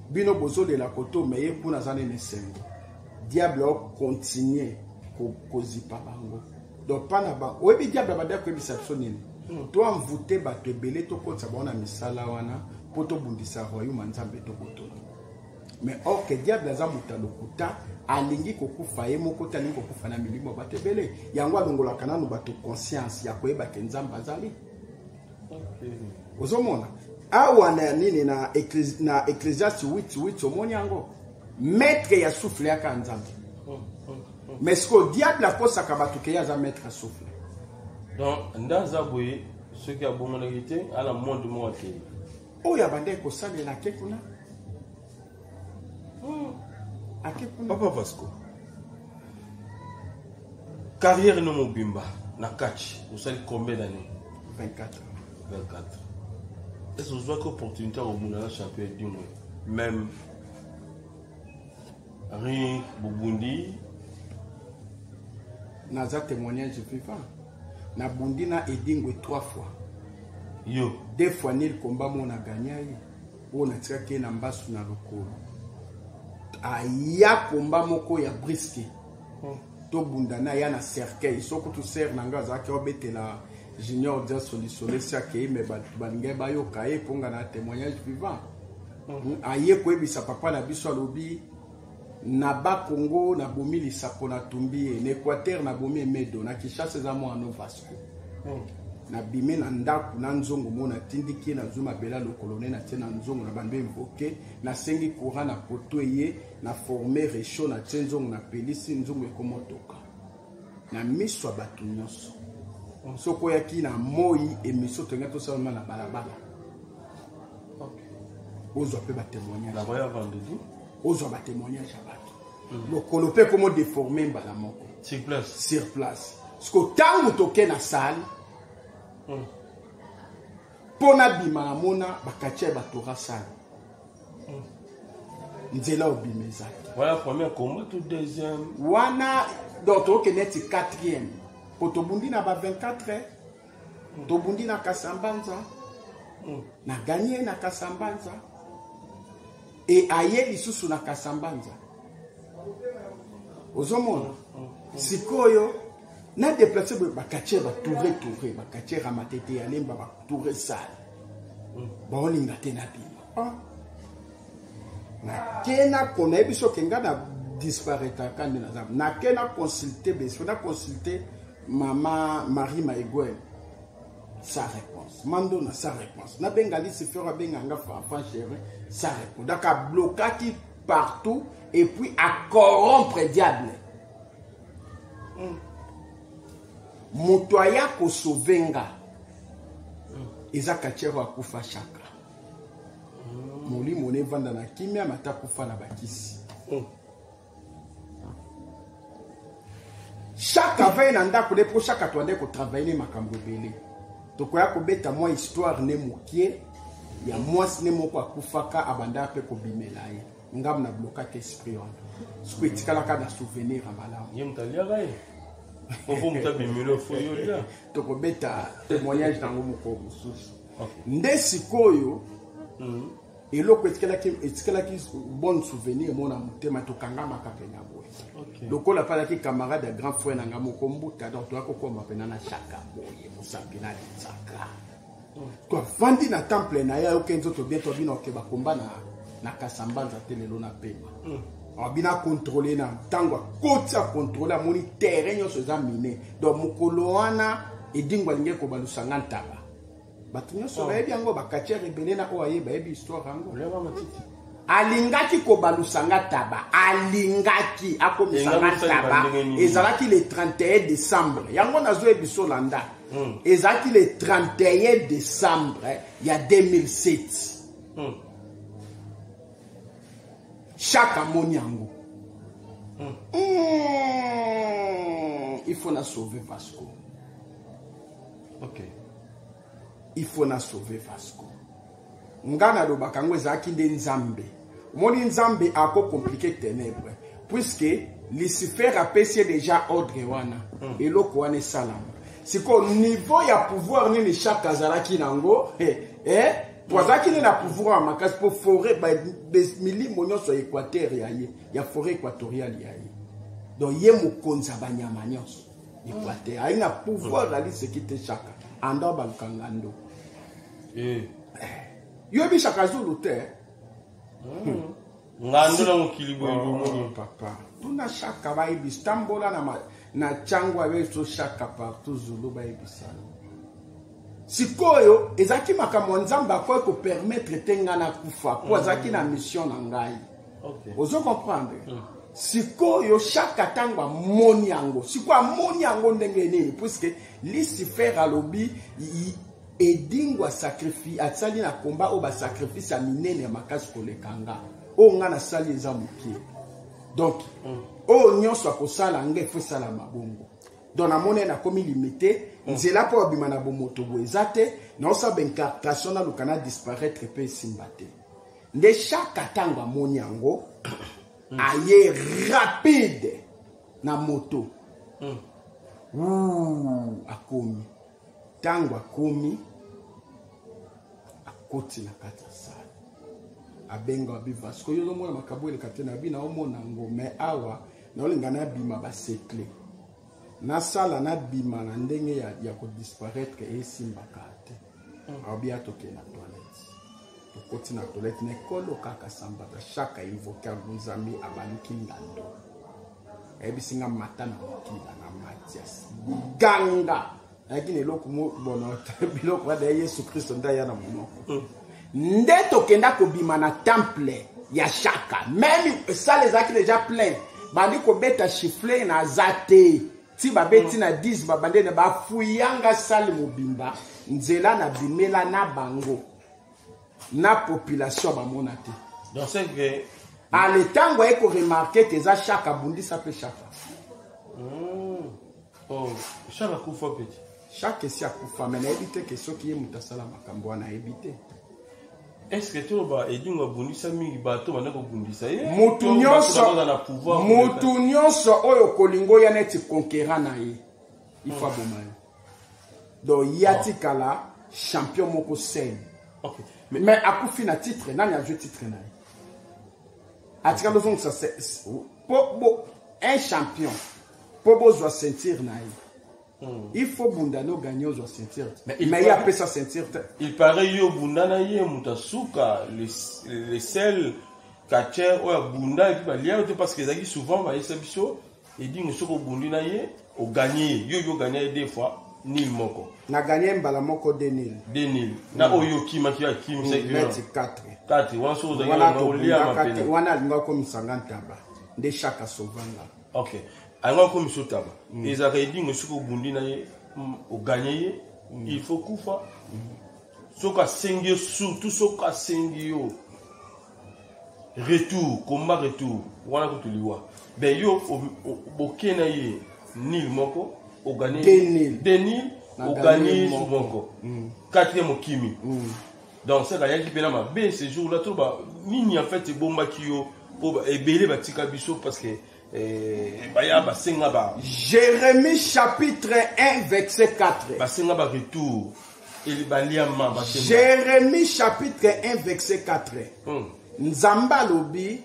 Bino bozolela koto, me ye kuna aza nene esengo. Diable aocontinue kozipa bango. Donc mpa na bango, oyebi diable abandaki koyebisa biso nini? Toenvoûter bato ebele, tokotisa bango na misala wana mpo tobundisa royaume ya Nzambe, tobotola. Mais or que diable aza moto ya lokuta, alingi kokufa ye moko te, alingi kokufa na milimo ya bato ebele. Yango alongolaka nanu bato conscience ya koyeba ke Nzambe azali. Ozomona awa na nini, na Ecclésiaste 8 8, omoni yango, maître ya souffle yaka Nzambe. Mais sikoyo diable akosaka bato ke ye aza maître ya souffle. Donc nde aza boye, soki abongonaki te, ala monde moko akei. Oyo abandaki kosalela, ake kuna, ake kuna. Papa Vasco, carrière no mobimba na kati osali combien d'années? 24. 24. Est-ce ozwaki opportunité ya kobunda na champion Edingwe, même ring bobundi? Naza témoignage vivant. Nabundi na Edingwe trois fois. Yo? Deux fois nil. Komba mo na ganya ye, oyo natikaki ye na mbasu na lokolo. Aya komba moko ya brusque, tobunda na ya na cercueil. Soki tu sere na ngai azalaki obetela Junior Diaso lisolo, esi akei, me bato balingai bayoka ye mpo nga na témoignage vivant. Aye koyebisa papa na biso, alobi na Bakongo nabomi lisapo, natumbi ye na Équateur, nabomi Emedo na Kinshasa, eza mwana Vasco. Nabimi na ndako na nzongo mo natindiki ye, nazwi mabele ya lokolo ne natie na nzongo na bando invoke, nasengi courant na poto eye, na forme rechaud, natie nzongo, napelisi nzongo ekomotoka na miso ya bato nyonso. Soki oyaki na moi émission tolingi tosalama na balabala, ozwa mpe batémoignage, ozwa batémoignage ya bato. Lokolo mpe komo déforme mbala moko sur place, sur place. Siko ntango toke na salle mpo nabima, namona bakatia ya batora salle, nzela obima eza te. Voilà, premier combat to deuxième? Wana donc tokende neti quatrième, po tobundi na ba 24 heures, tobundi na Kasambanza, na gagné na Kasambanza e aye lisusu na Kasambanza. Ozomona sikoyo na déplace boye, bakatie batoure toure, bakatie Ramatete ya Lemba, batoure salle, baolinga te na bima. Nake na nayebi soki nga na disparaîtraka nde naza, nake na consulte beso, na consulte mama Marie Maigwel, sans réponse. Mandona, sans réponse. Nabenga Lucifer, abenga nga enfant chéri, sans réponse. Donc ablokaki partout et puis acorrompre diable. Moto aya kosauve nga eza katiero akufa chaka, molimo na evanda na kimia, mata akufa na bakisi. Chaque avai na ndako nde mpo chaque ato ande kotravaille ne makambo ebele. Tokoya kobeta mwa histoire ne mokie ya mwasi ne moko akufaka, abandaka mpe kobimela ye. Ngambo na blokaka esprit wana, siko etikalaka na souvenir ya malamu. Ye moto aliaka ye, ofo moto abimeli, ofo yo lia. Tokobeta témoignage nango moko mosusu. Nde sikoyo eloko etikalaki bonne souvenir mo na motema, tokangamaka mpena boye. Lokola mpe azalaki camarade ya grand frère na nga moko mbuta, donc toya kokoma mpena na chaka boye, mosapi na linzaka. Toavandi na temple na ye, ayoki nzoto bien, tobina oke bakomba na Kasambanza te lelo na pema. Abina contrôle na ntango akoti acontrôle, amoni terrain nyonso eza mine. Donc mokolo wana Edingo alingi kobalusanga ntaba, bato nyonso bayebi yango, bakatiere ebele na oyo aye bayebi histoire yango. Oliaka matiti. Alingaki kobalusanga taba, alingaki akomisanga Enga kosala taba. ndenge nini? Ezalaki le 31 décembre, yango nazoyebi biso landa. Ezalaki le 31 décembre ya 2007. Chaque amoni yango, il faut na sauver Vasco. Il faut na sauver Vasco. Nga nalobaka yango, ezalaki nde Nzambe. Omoni, Nzambe akocompliquer ténèbre, puisque Lucifer apesi ye déjà ordre wana. Eloko wana esalama sikoyo, niveau ya pouvoir nini chaque azalaki nango, eh? Po azalaki nde na pouvoir ya makasi, mpo forêt milimo nyonso ya Équateur ya ye, ya forêt équatoriale ya ye. Donc ye mokonzi ya banyama nyonso Équateur, ayi na pouvoir aliseki te. Chaka anda baluka ngando. Yoyebi Chaka Zulu te? Ngando na mokili boye bomoni. Oh, papa, tuna Chaka, bayebisa. Tambola na ntango ayebi so Chaka partout Zulu, bayebisa yo. Sikoyo ezalaki makambo ya Nzambe, akoki kopermettre te ngai nakufa, po azalaki na mission na ngai. Ozo comprendre? Sikoyo chaque ntango amoni yango, sikoyo amoni yango ndenge nini? Puisque Lucifer alobi Edingo asacrifie, asali na komba oyo basacrifice ya minene ya makasi koleka nga. Oyo nga nasali eza moke. Donc oyo nyonso akosala nga efo esalama bongo. Donc namoni nakomi limité, nzela mpo abima na bomoto boye eza te. Naosala baincartation, naluka na disparaître mpe esimba te. Nde chaque ntango amoni yango, aye rapide na moto. Ouh, akomi. Ntango akomi, akoti na kati ya salle, abenga abi: "Vasco, yo ozomona makambo eleka te?" Na bi: "Naomona yango, mais awa naolinga nabima basekle, nasala nabima na ndenge ya kodisparaître, esimbaka te." Abi atokende na toilette. Tokoti na toilette na ekolo kaka sambata. Chaque invoquer Nzambe, abaluki ngando, ayebisi nga: "Mata na mokila." Na Matias ganga. Ayaki na eloko bono biloko wana ya Yesu Kristo nde aya na monoko. Nde tokenda kobima na temple ya Shaka. Même salle ezalaki déjà plein. Bandi kobeta chiffle na aza te. Ti babeti na 10 babande na bafuyanga salle mobimba nzela na bimela na bango. Na population bamona te. Donc c'est que ale ntango aye koremarke te eza Shaka abundisa mpe Shaka. Oh, Shaka akufa peti. Shaka esi akufa, me nayebi te ke soki ye moto asala makambo wana nayebi te. Est-ce que toloba Edingo abundisa mingi bato banda kobundisa ye? Mutu nyonso oyo kolinga oya neti conquérant na ye, il faut aboma ye. Donc ye atikala champion moko seul. Okay. Mais akufi na titre, nani azwi titre na ye? Atikala ozongisa po un champion po bozwa ceinture na ye. Il faut bunda no gagner ozwa ceinture. Mais ye apesa ceinture te. Il paraît yo bunda na ye moto asuka le seul catcheur oyo abunda et puis balia te parce que ezalaki souvent bayesa biso Edingo soki obundi na ye oganye ye yo gagné ye deux fois nil moko. Na gagné mbala moko deux nil. Deux nil. Na oyo okimaki yo akimisaki yo. Neti 4. 4 wana soki ozalaki na olia mapene. Wana alinga komisanga ntaba nde Shaka sauvanga. OK. Alinga komisa taba. Ezalaka Edingo soki obundi na ye oganye ye il faut kufa. Soki asengi yo surtout soki asengi yo retour combat retour wana kutuliwa ben yo boke na ye nil moko oganye deux nil oganye moko quatrième okimi. Donc c'est ayaki mpe na mabe ce jour là toloba nini en fait ebombaki yo po ebele batika biso parce que baya basenga ba Jérémie chapitre 1 verset 4 basenga ba retour baliama basenga. Jérémie chapitre 1 verset 4. Nzambe alobi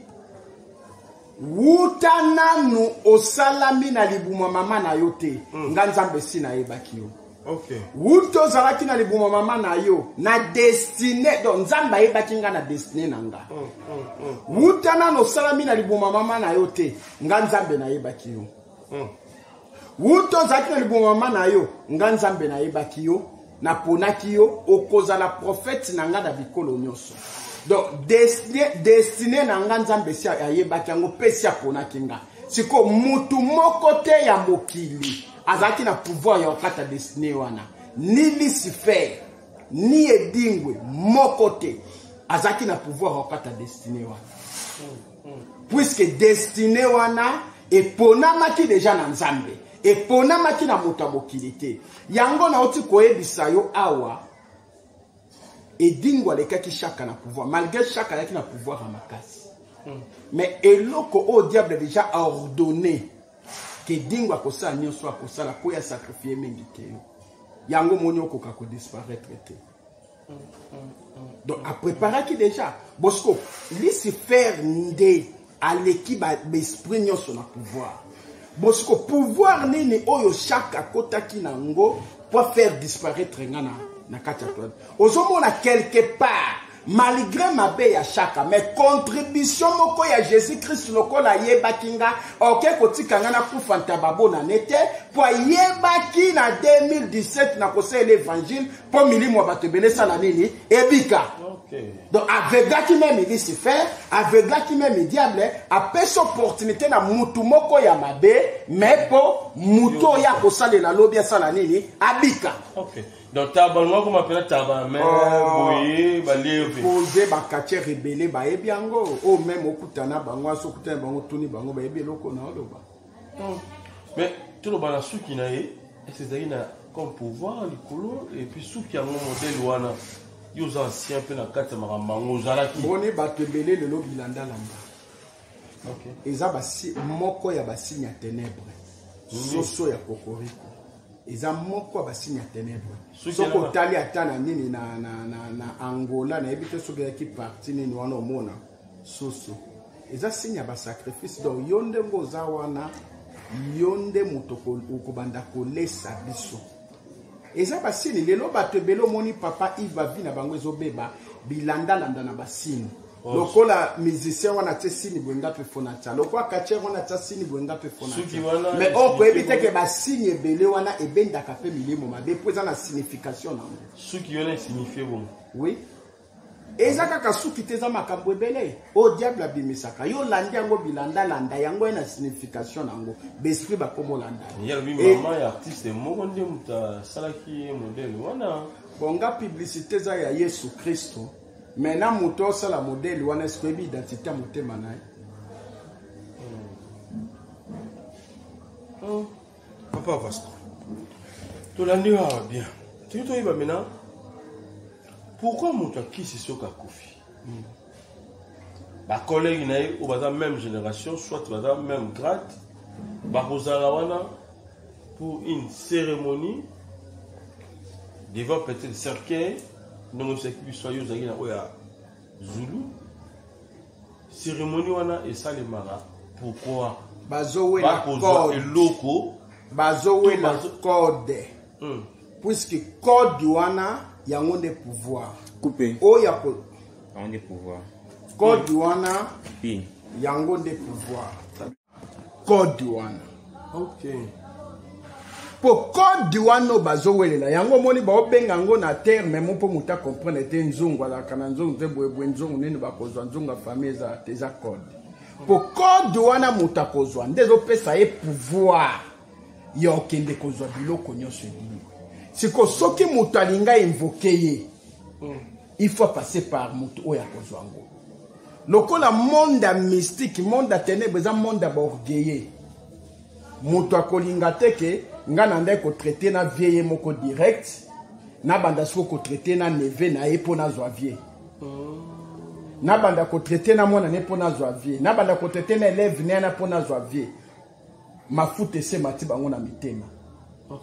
wuta nanu osalami na libuma mama na yo te. Nga Nzambe si nayebaki yo. Okay. Wuta ozalaki na libuma mama na yo na destinée, donc Nzambe ayebaki nga na destinée na nga. Wuta nanu osalami na libuma mama na yo te, nga Nzambe nayebaki yo. Wuta ozalaki na libuma mama na yo, nga Nzambe nayebaki yo, naponaki yo okozala prophète na nga na bikolo nyonso. Donc destinée na nga Nzambe si ayebaki yango pe si aponaki nga. Siko mutu moko te ya mokili azalaki na pouvoir ya kokata destinée wana, ni Lucifer ni Edingwe moko te azalaki na pouvoir ya kokata destinée wana, puisque destinée wana eponamaki déjà na Nzambe, eponamaki na moto ya mokili te. Yango nauti koyebisa yo awa, Edingwe alekaki Shaka na pouvoir, malgré Shaka alaki na pouvoir ya makasi. Mais eloko oyo diable déjà a ordonné ke Edingwe akosala nyonso akosala po ya sacrifier mingi te yo. Yango moni okoka ko disparaître te. Donc a préparaki déjà. Bosco, Lucifer nde aleki ba esprit nyonso na pouvoir. Bosco, pouvoir nini oyo Shaka akotaki nango pour faire disparaître nga na kati ya toile. Ozomona quelque part malgré mabe ya Shaka, mais contribution moko ya Jésus-Christ lokola ayebaki nga, oke kotika nga na kufa ntaba bona nete, po ayebaki na 2017 na kosala l'évangile po milimo ya bato ebele sala nini ebika. Okay. Donc aveuglaki même Lucifer, aveuglaki même diable, apesa opportunité na mutu moko ya mabe, mais po mutu oyo akosalela lobi asala nini abika. Okay. Donc taba ngoko mapela taba mais boye ba leve. Poser ba quartier rebelle ba yebi yango, o même okutana bango aso okutana bango tuni bango ba yebi eloko na oloba. Mais tout le bana suki na ye, c'est na comme pouvoir likolo et puis suki yango modèle wana. Yo za ancien pe na kati ya makambo yango ozalaki. Boni bato ebele lelo bilanda landa. Okay. Eza basi moko ya basigne ya ténèbres. Soso ya kokoriko. Eza moko ya basigne ya ténèbres. Soki otali ata na nini na Angola, nayebi te soki ezalaki parti nini wana omona soso. Eza signe ya ba sacrifice. Donc yo ndenge oza wana, yo nde moto okobanda kolesa biso. Eza basini lelo bato ebele omoni papa Yves bavi na bango ezobeba bilandalanda na basini. Lokola musicien wana atie signe boye, nga mpe fo natia. Lokola catcheur wana atia signe boye, nga mpe fo Soki natia. wana Mais oyo koyebi te esignifie ke basigne ebele wana ebendaka mpe milimo mabe, mpo eza na signification nango. Soki wana esignifie bongo. Oui, eza kaka suki te, eza makambo ebele oyo diable abimisaka. Yo olandi yango, bilandalanda yango ye na signification nango, baesprit bakomolanda. Ye alobi mama ya artiste moko nde moto asalaki ye modele wana. Bon, nga publicité eza ya Yesu Kristo. Maintenant, moto osala modele wana, eske oyebi identité ya motema na ye? Papa Vasco, tolandi awa bien. Toki toyeba maintenant pourquoi moto akisi, soki akufi, bacollègue na ye oyo baza même génération, soit baza même grade, bakozala wana pour une cérémonie devant peut-être cercueil, ndenge osaki biso yo ozalaki na oyo ya Zulu. Cérémonie wana esalemaka pourquoi? Bazowela Bakozwa code. eloko. Bazowela code, puisque code wana yango nde pouvoir. Coupé. Oyo ya ko Yango nde pouvoir. Code wana Pi. yango nde pouvoir, code wana. Mpo code wana oyo bazowelela yango, omoni baobenga yango na terme mo mpo moto acomprendre te. Nzungu azalaka na nzungu te boyeboye, nzungu nini bakozwa, nzungu ya famille eza te, eza code. Mpo code wana moto akozwa nde ezopesa ye pouvoir ya okende kozwa biloko nyonso ebimi. Siko soki moto alinga invoquer ye, il faut passer par moto oyo akozwa yango. Lokola monde ya mystique, monde ya ténèbre, eza monde ya baorgueilleux, moto akolinga te ke nga na ndai kotraiter na vie ye moko direct, nabanda siko kotraiter na neveu na ye mpo nazwa vie, nabanda kotraiter na mwana ne mpo nazwa vie, nabanda kotraiter na élève ne yana mpo nazwa vie. Mafuta esema ti bango na mitema.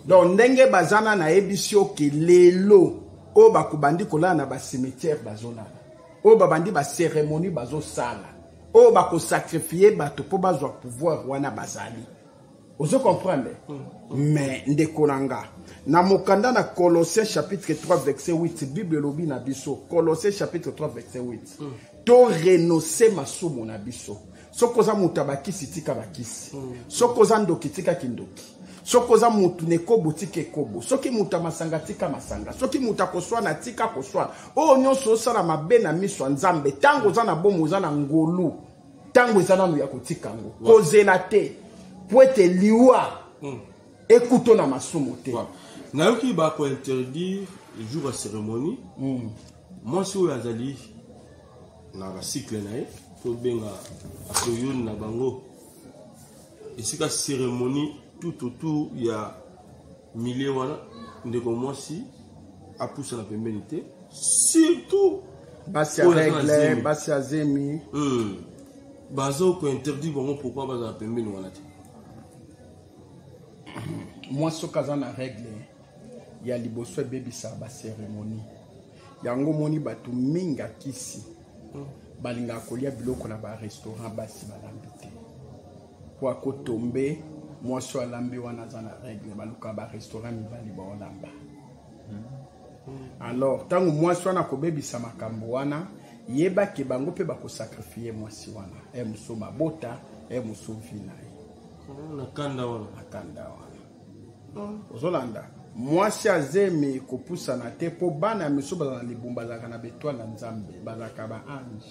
Donc ndenge baza na, nayebisi yo ke lelo oyo bakobandi kolala na bacimetière, bazolala, oyo babandi bacérémonie, bazosala, oyo bakosacrifier bato mpo bazwa pouvoir wana, bazali. Ozo comprendre? Mais ndeko na nga, na mokanda na Colossiens chapitre 3 verset 8, Bible elobi na biso, Colossiens chapitre 3 verset 8, to renonce masumu na biso. Soki oza moto ya bakisi, tika bakisi. Soki oza ndoki, tika kindoki. Soki oza motu na ekobo, tika ekobo. Soki moto ya masanga, tika masanga. Soki moto akoswana, tika koswana. Oyo nyonso osala mabe na miso ya Nzambe, ntango oza na bomo, oza na ngolu, ntango eza nanu ya kotika yango, kozela te po ete liwa ekuto na masumu te. Nayoki bakointerdire jour ya cérémonie mwasi oyo azali na bacycle na ye, tobenga aperiode na bango, esika cérémonie tout autour ya milieu wana, ndeko mwasi apusana pembeni te, surtout basi ya oyo aza na règle, zemi. Basi ya zemi. Baza kointerdire bango pourquoi bazala pembeni wana te? Mwasi soki aza na règle ya liboso, ebebisaka bacérémonie yango. Omoni bato mingi akisi balingaka kolia biloko na barestaurant basi balambi te, po akotombe mwasi oyo alambi wana aza na règle. Balukaka barestaurant mibali baolamba. Alors ntango mwasi wana akobebisa makambo wana, yebake bango mpe bakosacrifier mwasi wana, e mosu mabota, e mosu vie na ye. Na kanda wana. Akanda wana ozolanda mwasi azemi kopusana te, mpo bana ya miso bazala na libumba, bazalaka na betwale na Nzambe, bazalaka baange.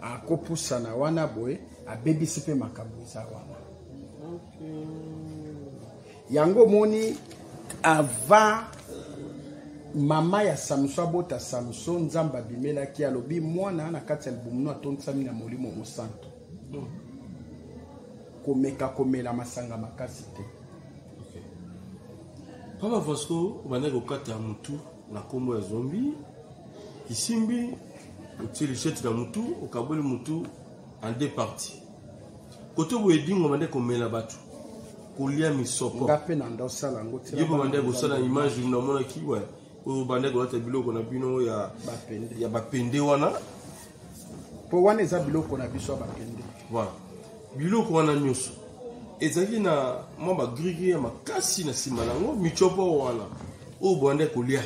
Akopusana wana boye, abebisi mpe makambo eza wana. Yango omoni, avant mama ya Samson abota Samson, Nzambe abimelaki, alobi: "Mwana na kati ya libumu no atondisami na Molimo Mosantu, komeka komela masanga makasi te." Papa Vasco, obandaki kokata mutu na nkombo ya zombi kisimbi, otie lichette na mutu, okaboli mutu en deux parties. Kote boye edingo obandaki komela bato, kolia misoko. Nga mpe na nda osala yango. Ye mpe bandaki kosala image namonaki we oyo bandaki kolata biloko na bino ya Bapende. Ya bapende wana. Mpo wana eza biloko na biso ya bapende. Voilà, biloko wana nyonso ezalaki na mwa bagrike ya makasi na nsima nango. Michopo wana oyo bwandaki kolia.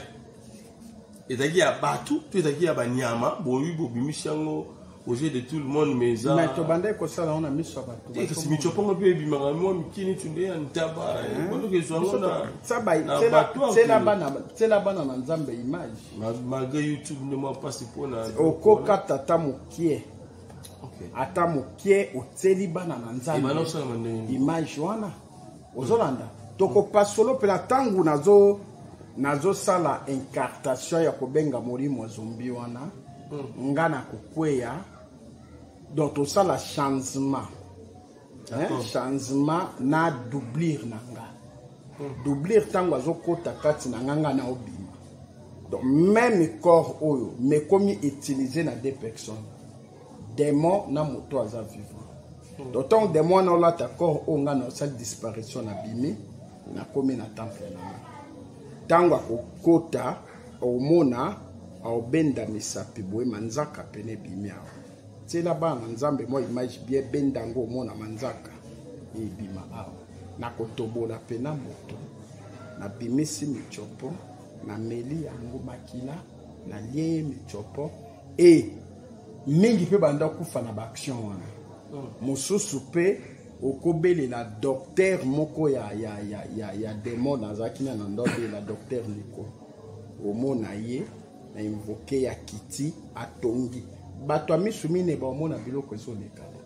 Ezalaki ya bato to ezalaki ya banyama? Boyi bobimisi yango aux yeux de tout le monde, mais eza Mais tobandaki kosala yango na miso ya bato. Te, kasi michopongo mpe ebimaka mwa mikini tunde ya ntaba, bondoki ezwa yango na bato. Tiela bana na Nzambe image. Malgré YouTube nde mwa mpasi mpona Okokata ata mokie, ata mokie, otieli bana na Nzambe Ebanda osalama ndenge nini? image wana. Ozolanda, tokopasolo mpena ntango nazosala incantation ya kobenga molimo ya zombi wana. Nga na kokweya, donc tosala changement, hein, changement na doublure na nga. Doublure ntango azokota kati na nga, nga na obima. Donc même corps oyo mekomi utilisé na deux personnes, démon na moto aza vivant. Donc ntango démon wana olata corps oyo, nga na osali disparition, na bimi, nakomi na temple na nga. Ntango akokota, omona aobenda misapi boye, manzaka pene ebimi awa. Tiela bana na Nzambe mwa image bien, benda yango, omona manzaka ebima awa. Nakotobola pena moto, nabimisi mitsopo, nameli yango makila, nalie ye mitsopo. E mingi mpe banda kufa na baaction wana. Mosusu mpe okobelela docteur moko ya démon. Azalaki na ndo abelela docteur Nico, omona ye na invoquer ya kiti, atongi bato ya misu mine, baomona biloko ezolekana.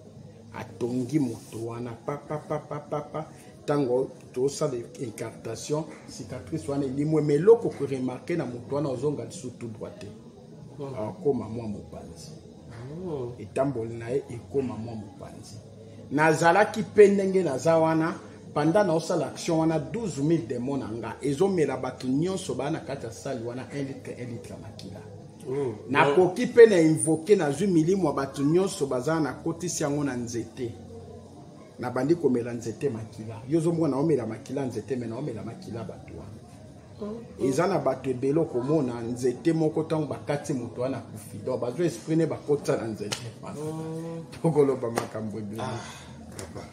Atongi moto wana papapapapapa. Ntango tosala incantation, cicatrice wana elimwe. Ma eloko koremarquer na moto wana, ozonga lisusu tout droit te, akóma mwa mopanzi. Etamboli na ye ekóma mwa mopanzi. Nazalaki mpe ndenge naza wana, panda naosala action wana, 12 000 démon na nga ezomela bato nyonso baa na kati ya sali wana 1 litre, 1 litre ya makila. Nakoki mpe na invoquer, nazwi milimo ya bato nyonso baza, nakotisi yango na nzete, nabandi komela nzete makila. Yo ozomona naomela makila ya nzete, me naomela makila bato wana. Eza na bato ebele, okomona nzete moko, ntango bakati moto wana akufi. Donc bazwa esprit ne, bakotisa na nzete. Tokoloba makambo ebele. Papa,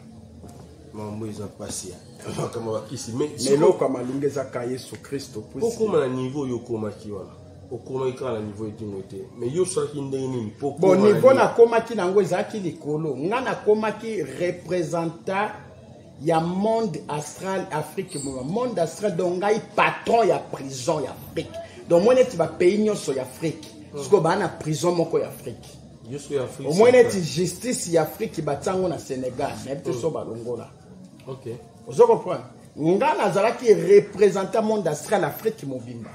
mambo eza mpasi ya makambo bakisi, mais Mais eloko ya malunga eza ka Yesu Kristo. Okóma na niveau oyo okomaki wana, okomaki kaka na niveau Edingwe te, mais yo osalaki ndenge nini po Bon, okóma na niveau nakomaki nango ezalaki likolo. Nga nakomaki représentant ya monde astral Afrique moma, monde astral. Donc ngai patron ya prison ya Afrique. Donc moi neti bapays nyonso ya Afrique sikoyo baa na prison moko ya Afrique. Yo soki ya Afrique. Omoi neti justice ya Afrique batia yango na Sénégal, nayebi te so balongola. Ozo comprendre, nga nazalaki représentant monde astral Afrique mobimba.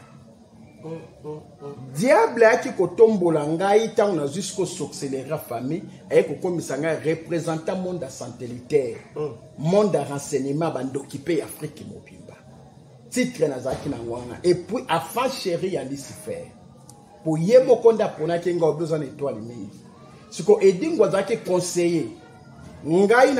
Diable ayaki kotombola ngai ntango nazwi siko sorcellerie famille, aye kokomisa ngai représentant monde ya satellitaire, monde ya renseignement, bandoki mpe ya Afrique mobimba. Titre nazalaki nango wana. Et puis enfant chéri ya Lucifer, po ye moko nde aponaki ngai. Obi oza na étoile mingi. Siko Edingo azalaki conseiller ngai.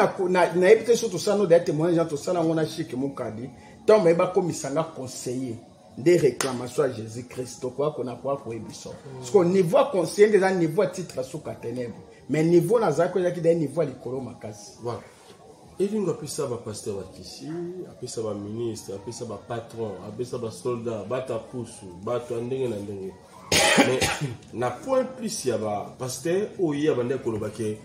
Nayebi te so tosala no daya témoignage, tosala yango na Chike Mokadi. Ntango baye bakomisa nga conseiller, nde réclamation ya Jésus Christ tokoya kona koya koyebi so. Siko niveau ya conseiller nde eza niveau ya titre suka ténèbre, mais niveau nazalaki, ezalaki da niveau ya likolo makasi. Voilà. Elingo apesa bapasteur bakisi, apesa baministre, apesa bapatron, apesa basoldat, bato ya pusu, bato ya ndenge na ndenge. Mais na point plus ya bapasteur oyo ye abandaki koloba ke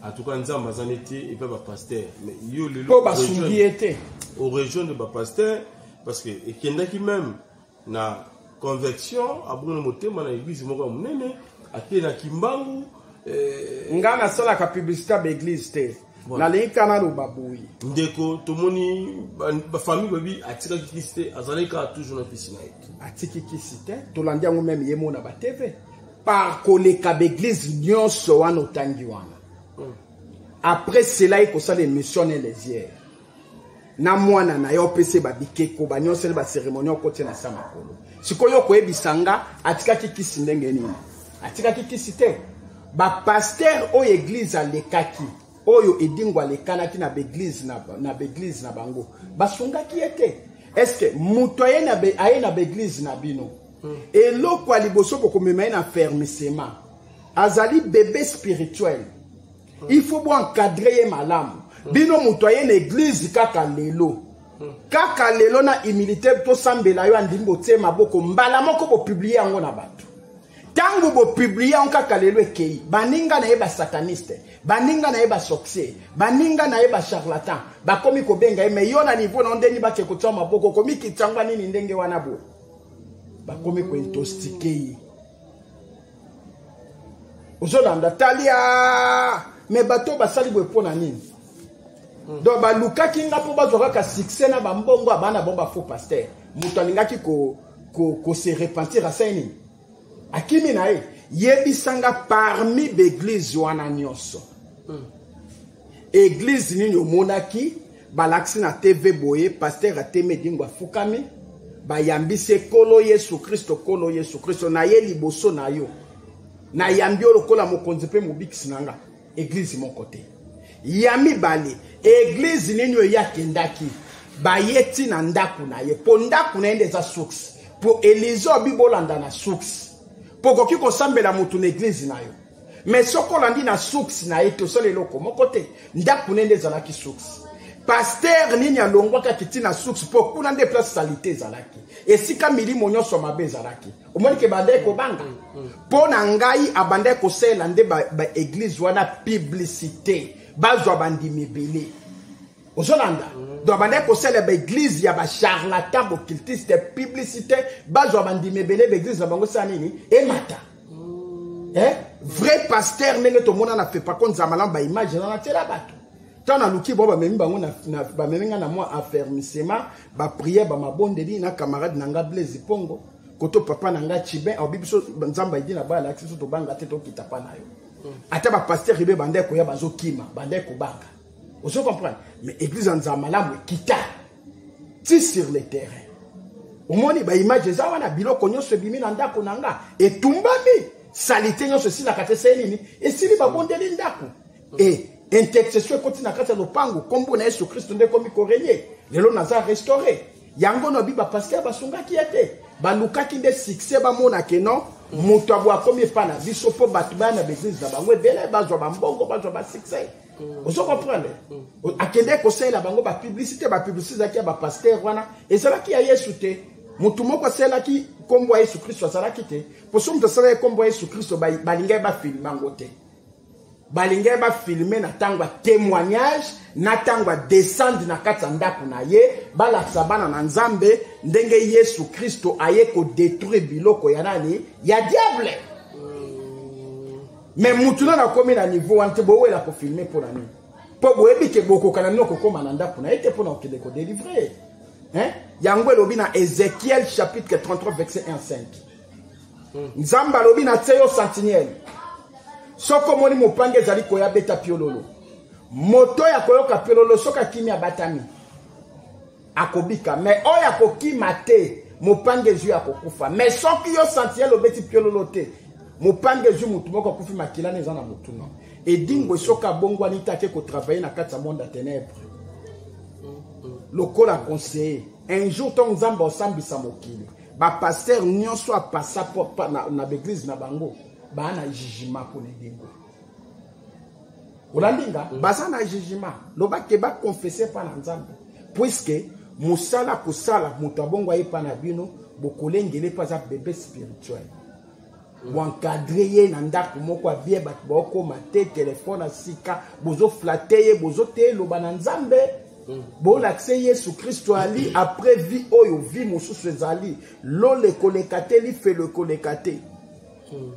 en tout cas Nzambe aza neti epai bapasteur, mais yo lelo Mpo basungi ye te. Orejoindre bapasteur, parce que ekendaki même na conversion, abongoli motema na église moko ya monene, akei na Kimbangu. Nga nasalaka publicité ya baeglise te. Nalingi kaka naloba boye. Ndeko, tomoni bafamille babi atikaki kisi te, azalaki kaka toujours na kisi na ye. Atiki kisi te, tolandi yango même ye mo na batv par koleka baeglise nyonso wana otangi wana. Après cela, ye kosala émission na Elesiere na mwana na ye, opesi ye babikeko banyonso ne bacérémonie, okotia na sa makolo. Sikoyo okoyebisa nga atikaki kisi ndenge nini? Atikaki kisi te. Bapasteur oyo église alekaki, oyo Edingo alekanaki na baeglise na baeglise na bango, basungaki ye te. Est-ce moto aye na baeglise na bino, eloko ya liboso bokomema ye na fermissement, azali bébé spirituel, il faut boencadrer ye malamu. Bino moto aye na église kaka lelo. Kaka lelo na humilité tosambela yo, andimi botie maboko mbala moko, bopublier yango na bato. Ntango bopublier yango kaka lelo, ekei baninga na ye basataniste, baninga na ye basorcier, baninga na ye bacharlatan bakomi kobenga ye. Mais yo na niveau na ndenge bake kotia maboko, komikitisa yango nini ndenge wana boye, bakomi kointoxiquer ye. Ozolanda talia, mais bato basali boye mpo na nini? Donc balukaki nga mpo bazwa kaka succès na bambongo ya bana bon bafaux pasteur. Moto alingaki ko se repentir, asali nini? Akimi na ye. Yebisanga, parmi baeglise wana nyonso, église nini omonaki balakisi na TV boye, pasteur atemi, Edingwe afukami, bayambisi ekolo Yesu Kristo, kolo Yesu Kristo na ye liboso na yo, nayambi yo lokola mokonzi mpe mobikisi na nga? Église moko te. Ya mibale, église nini oyo ye akendaki, baye ti na ndako na ye? Mpo ndako na ye nde eza source. Mpo Elize obi bolanda na source, mpo okoki kosambela motu na église na yo, mais soki olandi na source na ye te, osala eloko moko te. Ndako na ye nde ezalaki source. Pasteur nini alongwaka kiti na source? Mpo kuna nde place saleté ezalaki, esika milimo nyonso mabe ezalaki. Omoni ke bandaki kobanga mpo na ngai, abandaki kosalela nde baeglise ba wana publicité, bazwa bandimi ebele. Ozolanda? Donc abandaki kosalela baeglise ya bacharlatan, baoccultiste publicité, bazwa bandimi ebele, baeglise na bango esala nini? Emata. Eh? Vrai pasteur ndenge tomona na Fepako Nzambe Malamu, baimage eza natiela bato. Ntango naluki bo bamemi bango, bamemi nga na mwa affermissement, baprière, bamabondeli na camarade na nga Blaise Pongo, koto papa na nga Chibin aobi biso. Nzambe aidi na bala alakisi biso, tobanga te, tokita pa na yo. Ata bapasteur ebe bandai koya, bazokima, bandai kobanga. Ozo comprendre? Mais église ya Nzambe Malamu ekita ti sur le terrain. Omoni baimage eza wana, biloko nyonso ebimi na ndako na nga, etumbami, saleté nyonso esilaka te. Esali nini? Esili, babondeli ndako e intercession ekoti na kati ya lopango. Nkombo na Yesu Kristo nde ekomi korégner. Lelo naza restauré. Yango nobi bapasteur basungaki ye te, balukaki nde succès, bamona ke non, moto abo akomi epa na biso, mpo bato baya na baeglise na bango ebele, bazwa bambongo, bazwa basuccès. Ozo comprendre? Akende kosalela bango bapublicité. Bapublicité ezalaki ya bapasteur wana, ezalaki ya Yesu te. Motu moko asalelaki nkombo ya Yesu Kristo azalaki te, mpo so moto asalaki nkombo ya Yesu Kristo, balingaki bafilmer yango te. Balingaki bafilmer na ntango ya témoignage, na ntango ya descendre na kati ya ndako na ye, balakisa bana na Nzambe ndenge Yesu Kristo aye kodétruire biloko ya nani? Ya diable. Mais mutu nano akomi na niveau wana te. Bowela kofilmer mpo na nini? Mpo boyebi ke bokoka na bino kokóma na ndako na ye te mpo na kokende kodélivrer, hein? Yango elobi na Ézéchiel chapitre 33 verset 1 5, Nzambe alobi: "Natie yo sentinelle. Soki omoni mopanga ezali koya, beta piololo. Moto oyo akoyoka piololo, soki akimi, abatami, akobika. Mais oyo akokima te, mopanga ezwi, akokufa. Mais soki yo sentinelle obeti piololo te, mopanga ezwi motu moko, akufi, makilani eza na motuna." Edingwe soki abongwani te, ake kotravailler na kati ya monde ya ténèbre lokola conseiller. Un jour, ntongo Nzambe osambisa mokili, bapasteur nyonso apasa na baeglise na bango baa na jugement mpona Edingwe. Olandi nga? Baza na jugement. Lobake baconfesser mpa na Nzambe, puisque mosala kosala moto abongo aye mpa na bino, bokolengele mpo aza bébé spirituel, boencadrer ye na ndako moko abie, bato baokóma te, telefone ya sika, bozoflatter ye, bozoteya eloba na Nzambe, bolakise Yesu Kristo ali après vie oyo, vie mosusu ezali, lola ekoleka te, lifelo ekoleka te,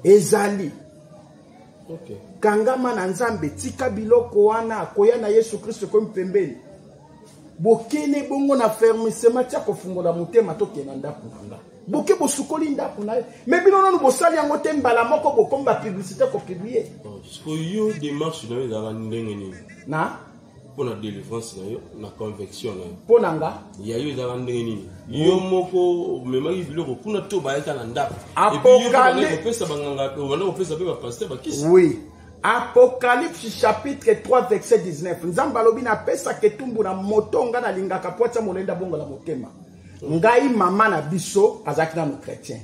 ezali. Kangama na Nzambe, tika biloko wana, koya na Yesu Kristo ekomi pembeni. Bokende bongo na affermissement, tia kofungola motema, tokende na ndako na nga. Boke, bosukoli ndako na ye. Mais bino nanu bosali yango te, mbala moko bokomi bapublicité, kopublier. Sikoyo yo, démarche na yo ezalaka ndenge nini? Na? Mpo na délivrance na yo, na conviction na yo. Mpo na nga? Ya yo ezalaka ndenge nini? Yo moko omemaki biloko kuna to bayaka na ndako? Kopesa banganga, obanda kopesa mpe bapasteur bakisi? Oui. Apocalypse chapitre 3 verset 19, Nzambe alobi: "Napesaka etumbu na moto nga nalingaka, po atia molenda, bongola motema." Ngai, mama na biso azalaki nano chrétien,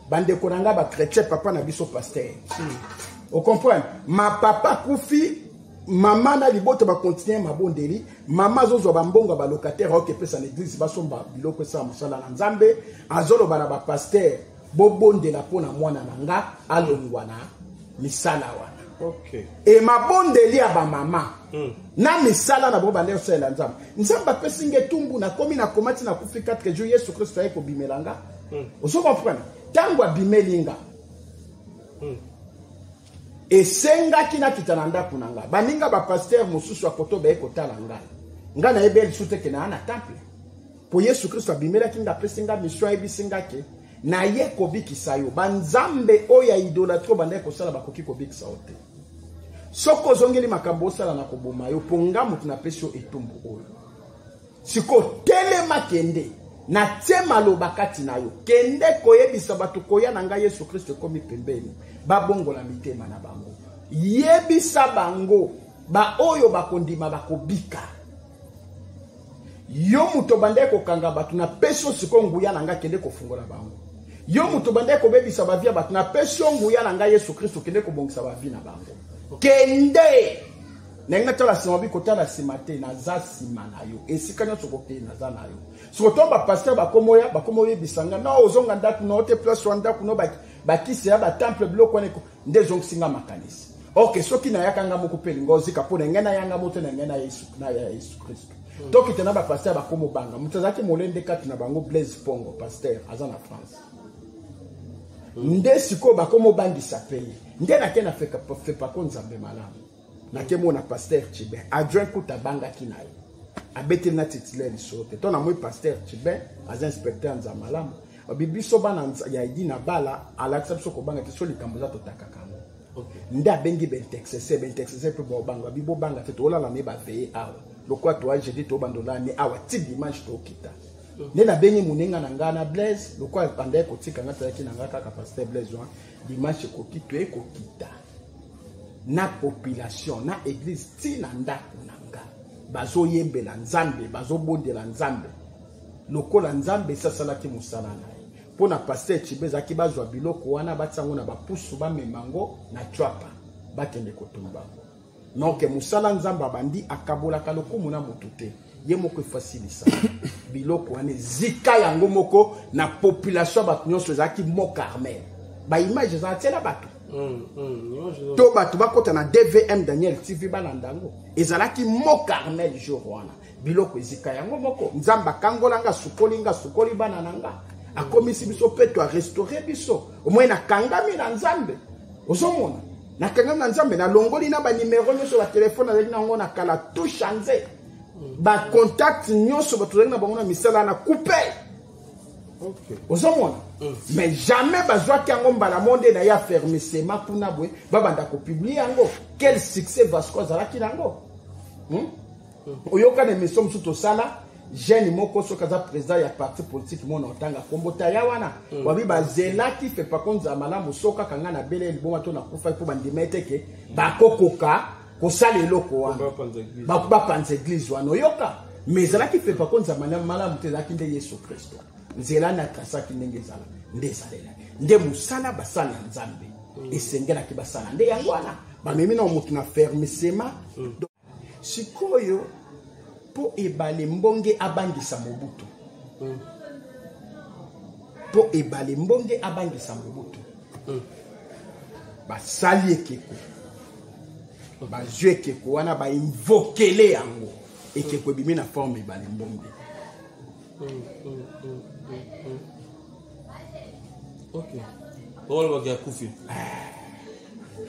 bandeko na ngai bachrétien, papa na biso pasteur. Ocomprendre? Ma papa akufi. Mama na libota bakontinue mabondeli. Mama azozwa bambongo ya balocataire aoki epesa na eglise, basomba biloko esala mosala na Nzambe. Azoloba na bapasteur, bobondela mpo na mwana na nga alongwa na misala wana. E mabondeli ya bamama na misala na bango bande kosalela Nzambe. Nzambe apesi nga etumbu, nakomi nakomati, nakufi 4 jours, Yesu Kristo aye kobimela nga. Ozo comprendre? Ntango abimeli nga, esengaki nakita na ndako na nga. Baninga bapasteur mosusu ya koto baye kotala ngai. Ngai nayebi lisusu te ke naa na temple, po Yesu Kristo abimelaki nga, apesi nga mission, ayebisi nga ke naye kobikisa yo. Banzambe oyo ya idolâtrie oyo bandaki kosala bakoki kobikisa yo te. Soki ozongeli makambo osala, na koboma yo, mpo nga moto napesi yo etumbu oyo. Sikoyo telema, kende, natie maloba kati na yo, kende koyebisa bato koya na ngai Yesu Kristo ekomi pembeni, babongola mitema na bango. Yebisa bango, baoyo bakondima bakobika. Yo moto obandaki kokanga bato, napesi yo sikoyo nguya na ngai, kende kofungola bango. Yo moto obandaki kobebisa bavie ya bato, napesi yo nguya na ngai Yesu Kristo, kende kobongisa bavie na bango. Kende ndenge natala nsima, bi kotala nsima te, naza nsima na yo, esika nyonso kokende naza na yo. Siko to bapasteur bakomoya, bakomoyebisa nga no ozonga ndako no te, place wa ndako no bakisi ya batemple, biloko wana nde ezongisi nga makanisi. Ok, soki nayaka nga moko mpe elinga ozika, mpo na ngai nayanga mo te, na ngai na ya Yesu Kristo. Tokita na bapasteur, bakomobanga. Moto azalaki molende kati na bango, Blaise Pongo, pasteur aza na France. Nde sikoyo bakomobangisa pe ye. Nde nake na Fepako Nzambe Malamu, nake mona pasteur Chibin adjoint, kuta abangaki na ye, abeteli na titulaire lisolo te. To namoi pasteur Chibin aza inspecteur ya Nzambe Malamu, babi biso bana ya Edi na bala, alakisa biso kobanga te. So likambo eza, totakaka yango. Nde abengi baintercesseur, baintercesseur mpe bobanga, babi bobanga te, tolala ne baveye awa lokola toa jeudi, tobanda olala ne awa ti dimanche tokita. Nde nabengi moninga na ngai na Blaise, lokola bandaki kotika ngai, tozalaki na ngai kaka pasteur Blaise wana. Dimanche ekoki, toye kokita na population na église ti na ndako na nga, bazoyembela Nzambe, bazobondela Nzambe lokola Nzambe esasalaki mosala na ye. Mpo na pasteur Chibe ezalaki bazwa biloko wana, batia yango na bapusu, bamema yango na Tshuapa, bakende kotumba yango. Donc mosala Nzambe abandi, akabolaka lokumu na motu te, ye moko efasilisa biloko wana, ezika yango moko na population ya bato nyonso. Ezalaki Mont Carmel, baimage ezala tiela bato to bato bakota na DVM Daniel TV, balanda yango. Ezalaki Mont Carmel jour wana, biloko ezika yango moko. Nzambe akangola nga, asukoli nga, asukoli bana na nga, akomisi biso peto, arestaure biso. Omoi nakangami na Nzambe, ozomona nakangami na Nzambe, nalongoli na banimero nyonso batelefone azalaki nango na kala, tout change, bacontact nyonso bato ozalaki na bango na misala na coupe. Ozomona, mais jamais bazwaki yango mbala mo nde na ye affermissement kuna boye, babanda kopublier yango. Quel succès Vasco azalaki nango, Oyoka na émission mosusu tosala, jeune moko soki aza président ya parti politique mona otanga kombo ta ya wana, babi bazelaki Fepako Nzambe Malamu so kaka ngai nabele liboma to nakufaki, mpo bandima ete ke bakokoka kosala eloko wana, bapanza église wana. Oyoka, mais ezalaki Fepako Nzambe Malamu te, ezalaki nde Yesu Kristo. Nzela na trasaki ndenge ezala nde ezalelaki, nde mosala basala ya Nzambe esengelaki basala nde yango wana. Bamemi na motu na fermissement. Sikoyo mpo Ebale Mbonge abangisa Mobutu, mpo Ebale Mbonge abangisa Mobutu, basali ekeko, bazwi ekeko wana, bainvokele yango, ekeko ebimi na forme Ebale Mbonge. Ok, olobaki akufi.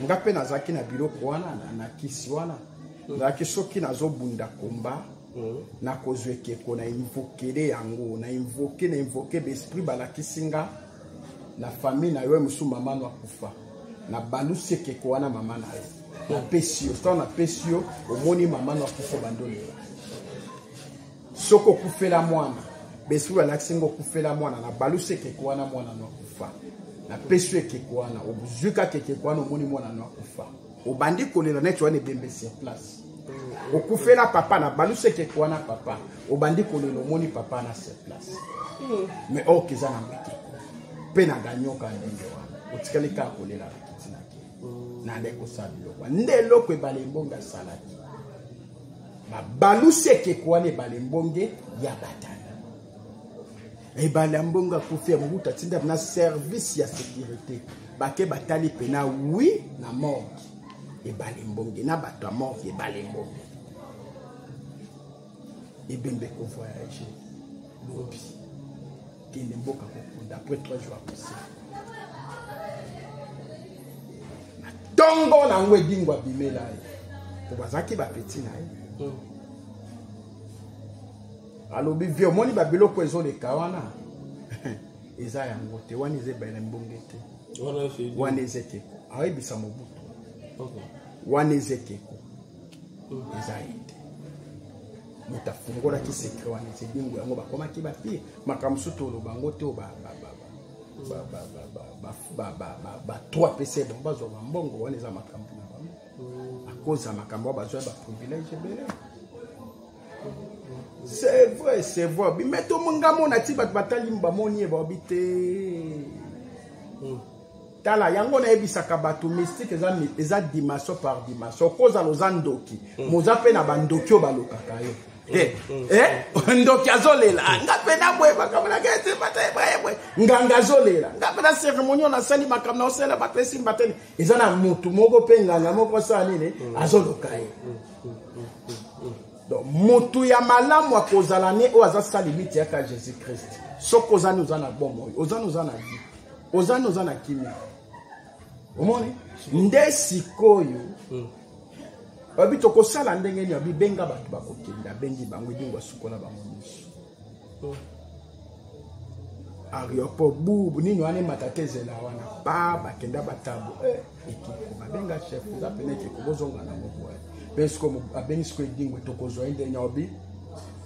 Nga mpe nazalaki na biloko wana na kisi wana. Nazalaki soki nazobunda komba, nakozwa ekeko, na invokele yango, na invoke, na invoke baesprit. Balakisi nga na famille na yo mosusu, mama no akufa, na balusi ekeko wana, mama na yo napesi yo. Ntango napesi yo, omoni mama no akufa, bandolela. Soki okufela mwana, baesprit balakisi nga okufela mwana, na balusi ekeko wana, mwana no akufa, napesi yo ekeko wana, ozwi kaka ekeko wana, omoni mwana no akufa, obandi kolela neti wana ebembe sur place. Okufela papa, na balusi ekeko wana, papa, obandi kolela, omoni papa na sur place. Mais or eza na ekeko mpe na ganyoka ndenge wana, otikali kaka kolela na kiti na ke. Nande kosala biloko nde eloko Ebale Mbonge asalaki. Babalusi ekeko wana Ebale Mbonge ya batana. Ebale ya Mbonge akufi, ya Mobutu atinda na service ya sécurité, bake batali pena wi na morgue Ebale Mbonge na bato ya morgue Ebale Mbonge. Ebembe kovoyage lobi kende mboka kokunda après 3 jours akosi na ntongo na yango Edingwe abimela ye po bazalaki bapeti na ye. Alobi: "Vie, omoni babiloko ezoleka wana, eza yango te. Wana eza Ebale Mbonge te, wana eza ekeko." Ayebisa Mobutu: "Wana eza ekeko, eza ye te." Moto afungolaki secret wana eza Edingwe. Yango bakomaki bapire makambo mosusu toloba yango te. Ba trois pesa bango bazwa bambongo wana, eza makambo na bango. Akoza makambo oyo bazwa baprivilège ebele. C'est vrai, c'est vrai. Mais tomonga mona ti bato batali, bamoni ye, baobi te. Tala, yango nayebisaka bato, mystique eza dimension par dimension. Okozala oza ndoki, moza mpe na bandoki oyo balokaka yo. Ndoki azolela: "Nga mpe na boye, makambo nanga esimba te boye." Nganga azolela: "Nga mpe na cérémonie oyo nasali, makambo na osala bato esimba te." Eza na motu moko mpe nganga moko asala nini, azoloka ye. Donc motu ya malamu akozala ne oyo aza sa limite yaka Jésus Christ. Soki ozani, oza na bomoi, ozani, oza na vie, ozani, oza na kimia. Omoni nde sikoyo babi tokosala ndenge nini? Babi: "Benga bato bakokende." Abengi bango, Edingwe asukola bango miso. Aéroport bubu nini wana emata te, ezela wana pa bakenda batabo. Ekeko babenga chef, eza pene ekeko, bozonga nango boye. Mpe sikoyo abengi sikoyo Edingwe: "Tokozwa ye ndenge obi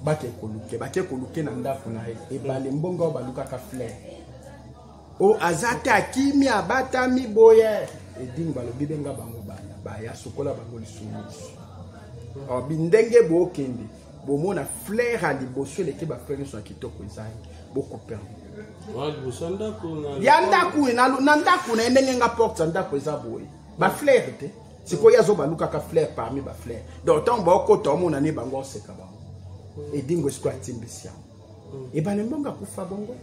bake koluke." Bake koluke na ndako na ye Ebale Mbongo oyo balukaka fleur o aza te, akimi, abatami boye. Edingwe balobi: "Benga bango." Bana baya, sokola bango lisumu miso. Abi: "Ndenge bookende, bomona fleur ya liboso eleki bafleur nyonso ya kitoko, eza ye, bokupe yango." Ya ndako na ndako na ye, ndenge nga porte ya ndako eza boye, bafleur te. Sikoyo azobalukaka fleur parmi bafleur. Donc ntango baokota, omona ne bango, oseka bango. Edingwe sikoyo atimbisi yango, Ebale Mbongo akufa bongo.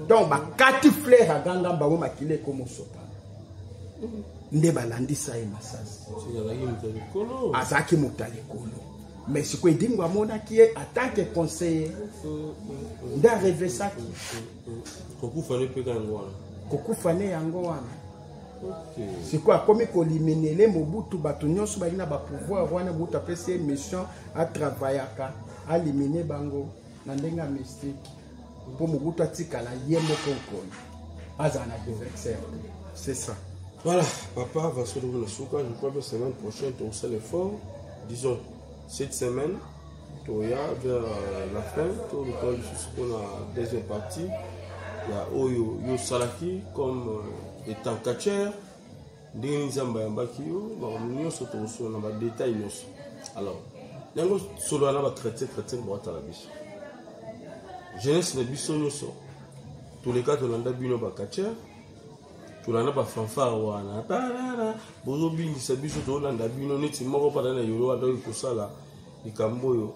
Donc bakati fleur, aganga bango, makili ekomosopa nde balandisa ye masasi. Azalaki moto ya likolo, mais sikoyo Edingwe amonaki ye en tant que conseiller nde arevesaki. Kokufa ne mpe yango wana. Kokufa ne yango wana. Sikoyo akomi koliminele Mobutu. Bato nyonso bali na bapouvoir wana, Mobutu apesi ye mission, atravaillaka alimine bango na ndenge ya mystique mpo Mobutu atikala ye moko nkolo, azala na adversaire. C'est ça. Voilà, papa va se retrouver suka. Je crois que semaine prochaine, tu l'effort. Disons, cette semaine, toya vers la fin, to le la deuxième partie. Il y a oyo yo salaki comme étant catcheur, ndenge Nzambe ayambaki yo, makambo nyonso tokosolola na badetail nyonso. Alors yango solola na bachrétien, chrétien baotala biso, jeunesse na biso nyonso. Toleka, tolanda bino bacatcheur, tolanda bafanfare wana, parara, bozobingisa biso, tolanda bino neti moko mpata na yolo wana kosala likambo oyo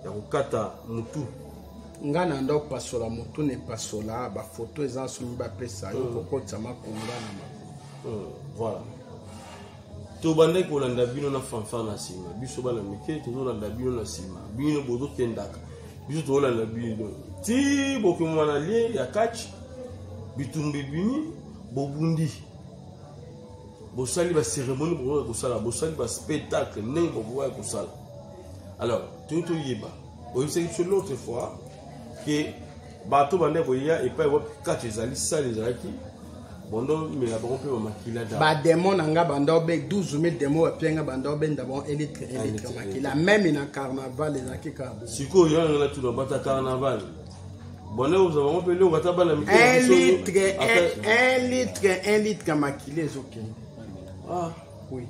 ya kokata mutu. Nga na nda opasola motu na epasola bafoto eza somi bapesa yo kokotisa makonga na makolo. Voilà, tobandaki kolanda bino na fanfare na nsima. Biso bana mike tozolanda bino na nsima, bino bozokendaka, biso tozolanda bino ti bokemwa na lie ya catch. Bitumba ebimi, bobundi, bosali bacérémonie, bokoka kosala, bosali baspectacle ndenge bokoka kosala. Alors toyi toyeba, oyebisaki biso l'autre fois ke bato bande koya epai wapi catch ezali, sale ezalaki, bondo mela bango mpe bamakila da. Bademo na nga banda obe 12 000 demo bapia nga, banda obenda bango 1 litre, 1 litre makila, même na carnaval ezalaki kaka bo. Sikoyo yana nga natuna, bata carnaval bonde kozwa bango mpe eloko, ata bana mike? 1 litre, 1 litre, 1 litre ya makila ezokende. Ah. Oui,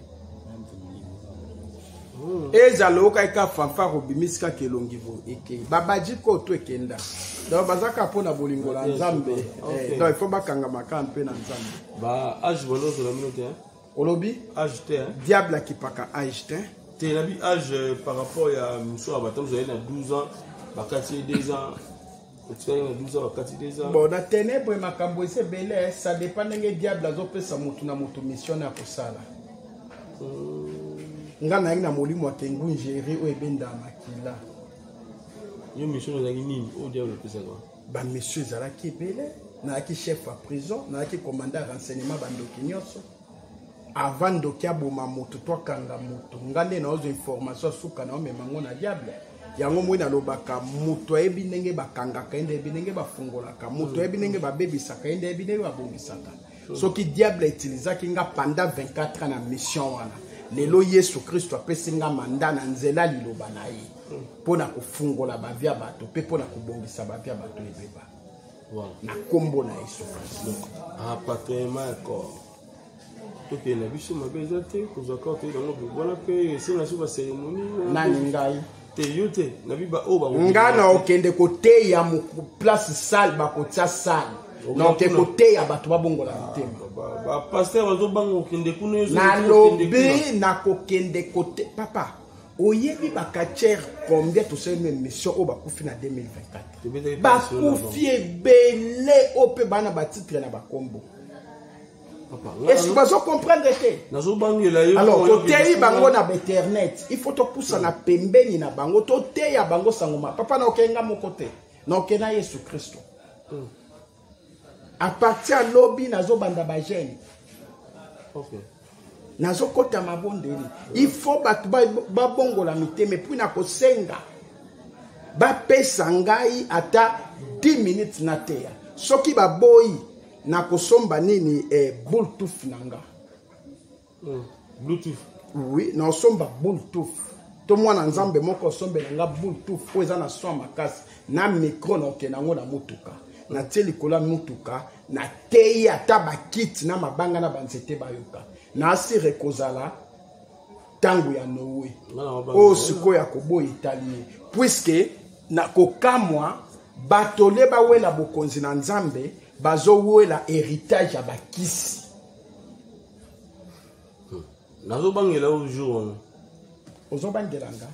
ezala okaki ka fanfare, obimisi kaka elongi boye, ekei, babaji ko to ekenda. Donc baza kaka mpo na bolingo na Nzambe. Donc il faut bakangama kaka mpe na Nzambe. Ba age bonde ozwa bino te, hein? Olobi? Âge te, hein? Diable akipaka âge te. Te, nabi âge par rapport ya mosusu ya bato ozali na 12 ans, bakati ye 2 ans, otikali na 12 ans, bakati 2 ans. Bon, na ténèbre makambo eza ebele, ça dépend ndenge diable azopesa motu na motu mission ya kosala. Nga nayaki na molimo ya kengunjeri oyo ebendaka makila. Yo mission ezalaki nini oyo diable apesaka? Bamission ezalaki ebele. Nayaki chef ya prison, nayaki commandant ya renseignement, bandoki nyonso. Avant ndoki aboma moto to akanga moto, nga nde naozwa information suka na omema ngo na diable. Yango moi nalobaka, moto ayebi ndenge bakangaka ye, nde ayebi ndenge bafungolaka moto, ayebi ndenge babebisaka ye, nde ayebi ndenge babongisaka. Soki diable utilisaki nga pendant 24 ans na mission wana, lelo Yesu Kristo apesi nga mandat na nzela liloba na ye mpo na kofungola bavia bato mpe mpo na kobongisa bavia bato ebeba. Na kombo na Yesu Kristo. Rapatriement ya corps, tokende na biso, mabe eza te kozwa corps, toyei yango wana mpe esenga so bacérémonie. Nani, ngai? Te, yo te, nabi baoyo. Nga na okende koteya place salle, bakotia salle, na oke koteya bato babongola mitema. Bapasteur bazobanga kokende kuna. Nalobi nakokende kote. Papa, oyebi bacatcheurs combien tosalemi émission oyo bakufi na 2024? Bakufi ebele, oyo mpe bana batitre na bakombo. Est-ce que bazocomprendre te? Nazobangela yo. Alors toteyi bango na bainternet, il faut topusana pembeni na bango, toteya bango sango ma papa. Na okenga moko te, na oke na Yesu Kristo. À partir ya lobi nazobanda bajeûne, nazokɔta mabondeli. Il faut bato babongola mitema. Et puis nakosenga bapesa ngai ata 10 minutes na teya. Soki baboyi, nakosomba nini, bluetooth na nga. Bluetooth. Oui, naosomba bluetooth to mwana Nzambe moko osombela nga bluetooth oyo eza na son makasi na micro. Naokende yango na motuka, natie likolo ya motuka, nateyi ata bakiti na mabanga na banzete bayoka. Naasire kozala ntango ya Noé oyo sikoyo ya koboya etali ye, puisque na kokamwa bato le bawela bokonzi na Nzambe, bazowela héritage ya bakisi. Nazobangela oyo jour wana. Ozobangela nga?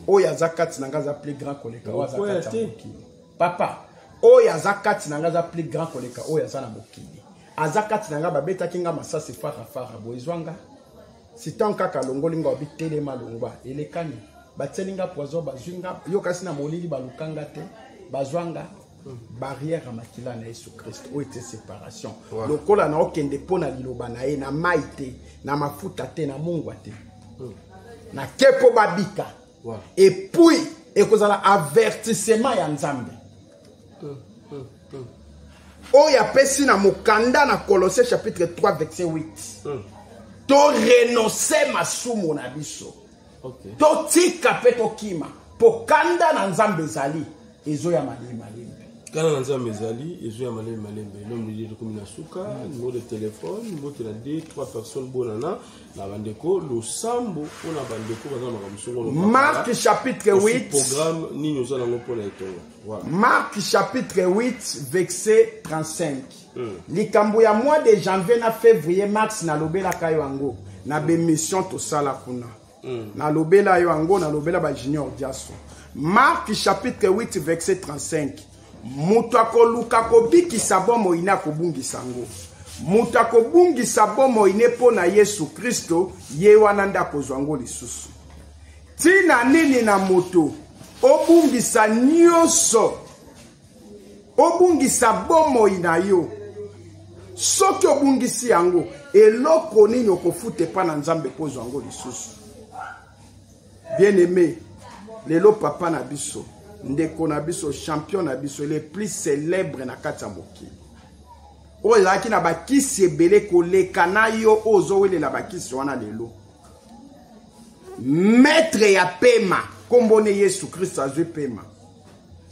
Oyo aza kati na nga aza plus grand koleka oyo aza kati ya mokili. Papa, oyo aza kati na nga aza plus grand koleka oyo aza na mokili. Aza kati na nga. Babetaki nga masasi farafara boye, ezwa nga sitan kaka, alongoli nga, obi telema, longwa, elekani. Batieli nga poison, bazwi nga yo kasi na molili, baluka nga te, bazwa nga. Barrière ya makila na Yesu Kristo oyo ete séparation. Lokola na okende mpo na liloba na ye, na mai te, na mafuta te, na mungwa te, nake mpo babika. Et puis ekozala avertissement ya Nzambe oyo apesi na mokanda na Colossiens chapitre 3 verset 8: torenonce masumu na biso, totika mpe tokima, mpo kanda na Nzambe ezali ezoya malembe malembe. Kanda na Nzambe ezali ezoya malembe malembe. L'homme de Dieu, tokomi na suka. Numéro de téléphone, mbote na 2 3 personnes, bonana na bandeko, losambo mpona bandeko baza na makambo songolo. Marc chapitre 8. Programme nini oza nango mpona etonga? Voilà. Marc chapitre 8 verset 35. Likambo ya mois de janvier na février, mars, nalobelaka yo yango na bémission tosala kuna. Nalobela yo yango, nalobela bajunior diaso. Marc chapitre 8 verset 35: moto akoluka kobikisa bomoi ne akobungisa yango. Moto akobungisa bomoi ne mpo na Yesu Kristo, ye wana nde akozwa yango lisusu. Ntina nini na moto obungisa nyonso, obungisa bomoi na yo? Soki obungisi yango, eloko nini okofuta epa na Nzambe mpo ozwa yango lisusu? Bien aimé, lelo papa na biso, ndeko na biso, champion na biso le plus célèbre na kati ya mokili, oyo ezalaki na bakisi ebele koleka na yo oyo ozowelela bakisi wana lelo, maître ya pema, nkombo ne Yesu Kristo, azwi pema.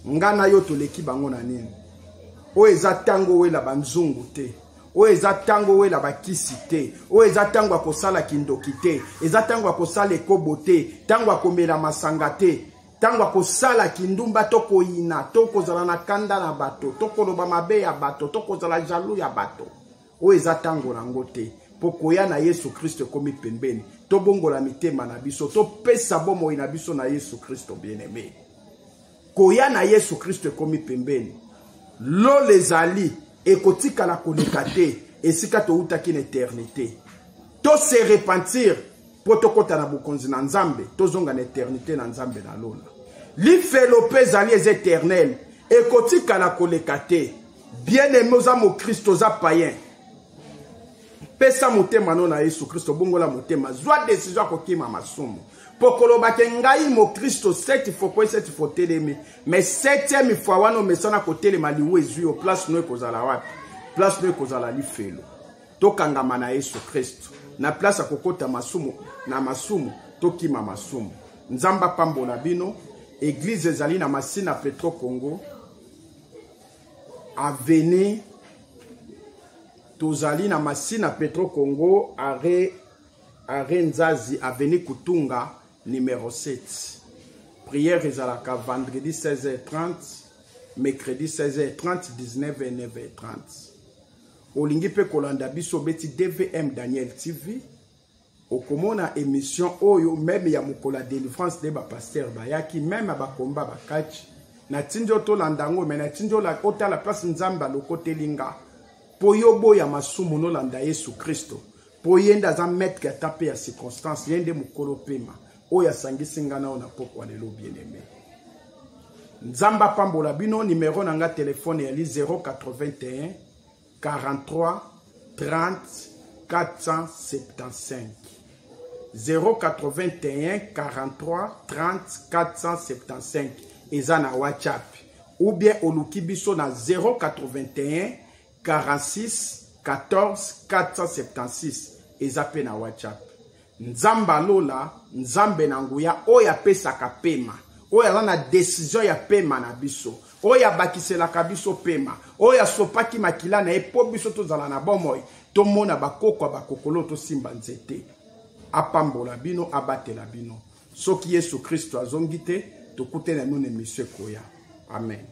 Nga na yo toleki bango na nini? Oyo eza ntango owela banzungu te, oyo eza ntango owela bakisi te, oyo eza ntango ya kosala kindoki te, eza ntango ya kosala ekobo te, ntango ya komela masanga te, ntango ya kosala kindumba to koyina to kozala na kanda na bato to koloba mabe ya bato to kozala jaloux ya bato. Oyo eza ntango nango te. Mpo Mpo koya na Yesu Kristo ekomi pembeni. Tobongola mitema na biso, topesa bomoi na biso na Yesu Kristo bien-aimé. Koya na Yesu Kristo ekomi pembeni. Lola ezali ekotikala koleka te esika toutaki na eternite. To se repentir mpo tokɔta na bokonzi na Nzambe, tozonga na eternite na Nzambe na lola. Lifelo mpe ezali eza eternel, ekotikala koleka te. Bien-aimé, oza mokristo, oza païen, pesa motema no na Yesu Kristo, bongola motema, zwa decision ya kokima masumu. Mpo koloba ke ngai mokristo sept fois kwe sept fois telemi, mais septième fois wana omesana kotelema, liwa ezwi yo, place no ekozala wapi? Place no ekozala lifelo. Tokangama na Yesu Kristo na place ya kokota masumu na masumu, tokima masumu. Nzambe apambola bino. Eglise ezali na Masina Petro Congo avenue. Tozali na Masina Petro Congo arrêt Nzazi, avenue Kutunga numéro 7. Prière ezalaka vendredi 16h30, mercredi 16h30, 19h, 9h30. Olingi mpe kolanda biso, obeti DVM Daniel TV, okomona émission oyo meme ya mokolo ya délivrance nde bapasteur bayaki, meme ya bakomba bakati. Natindi yo tolanda yango, me natindi yo otala place Nzambe alokoteli nga mpo yo boya masumu, nolanda Yesu Kristo, mpo ye nde aza maître ata mpe ya circonstance, ye nde mokolo pema oyo asangisi nga na oyo na pokwa lelo. Bien-aimé, Nzambe apambola bino. Numero na nga telefone yali 081 43 30 475, 081 43 30 475, eza na WhatsApp, ou bien oluki biso na 081 46 14 476, eza mpe na WhatsApp. Nzambe alola, Nzambe na nguya oyo apesaka pema, oyo aza na decision ya pema na biso, oyo abakiselaka biso pema, oyo asopaki makila na ye mpo biso tozala na bomoi, tomona bakoko ya bakokolo, tosimba nzete. Apambola bino, abatela bino. Soki Yesu Kristo azongi te, tokutani na bino na emission ekoya. Amen.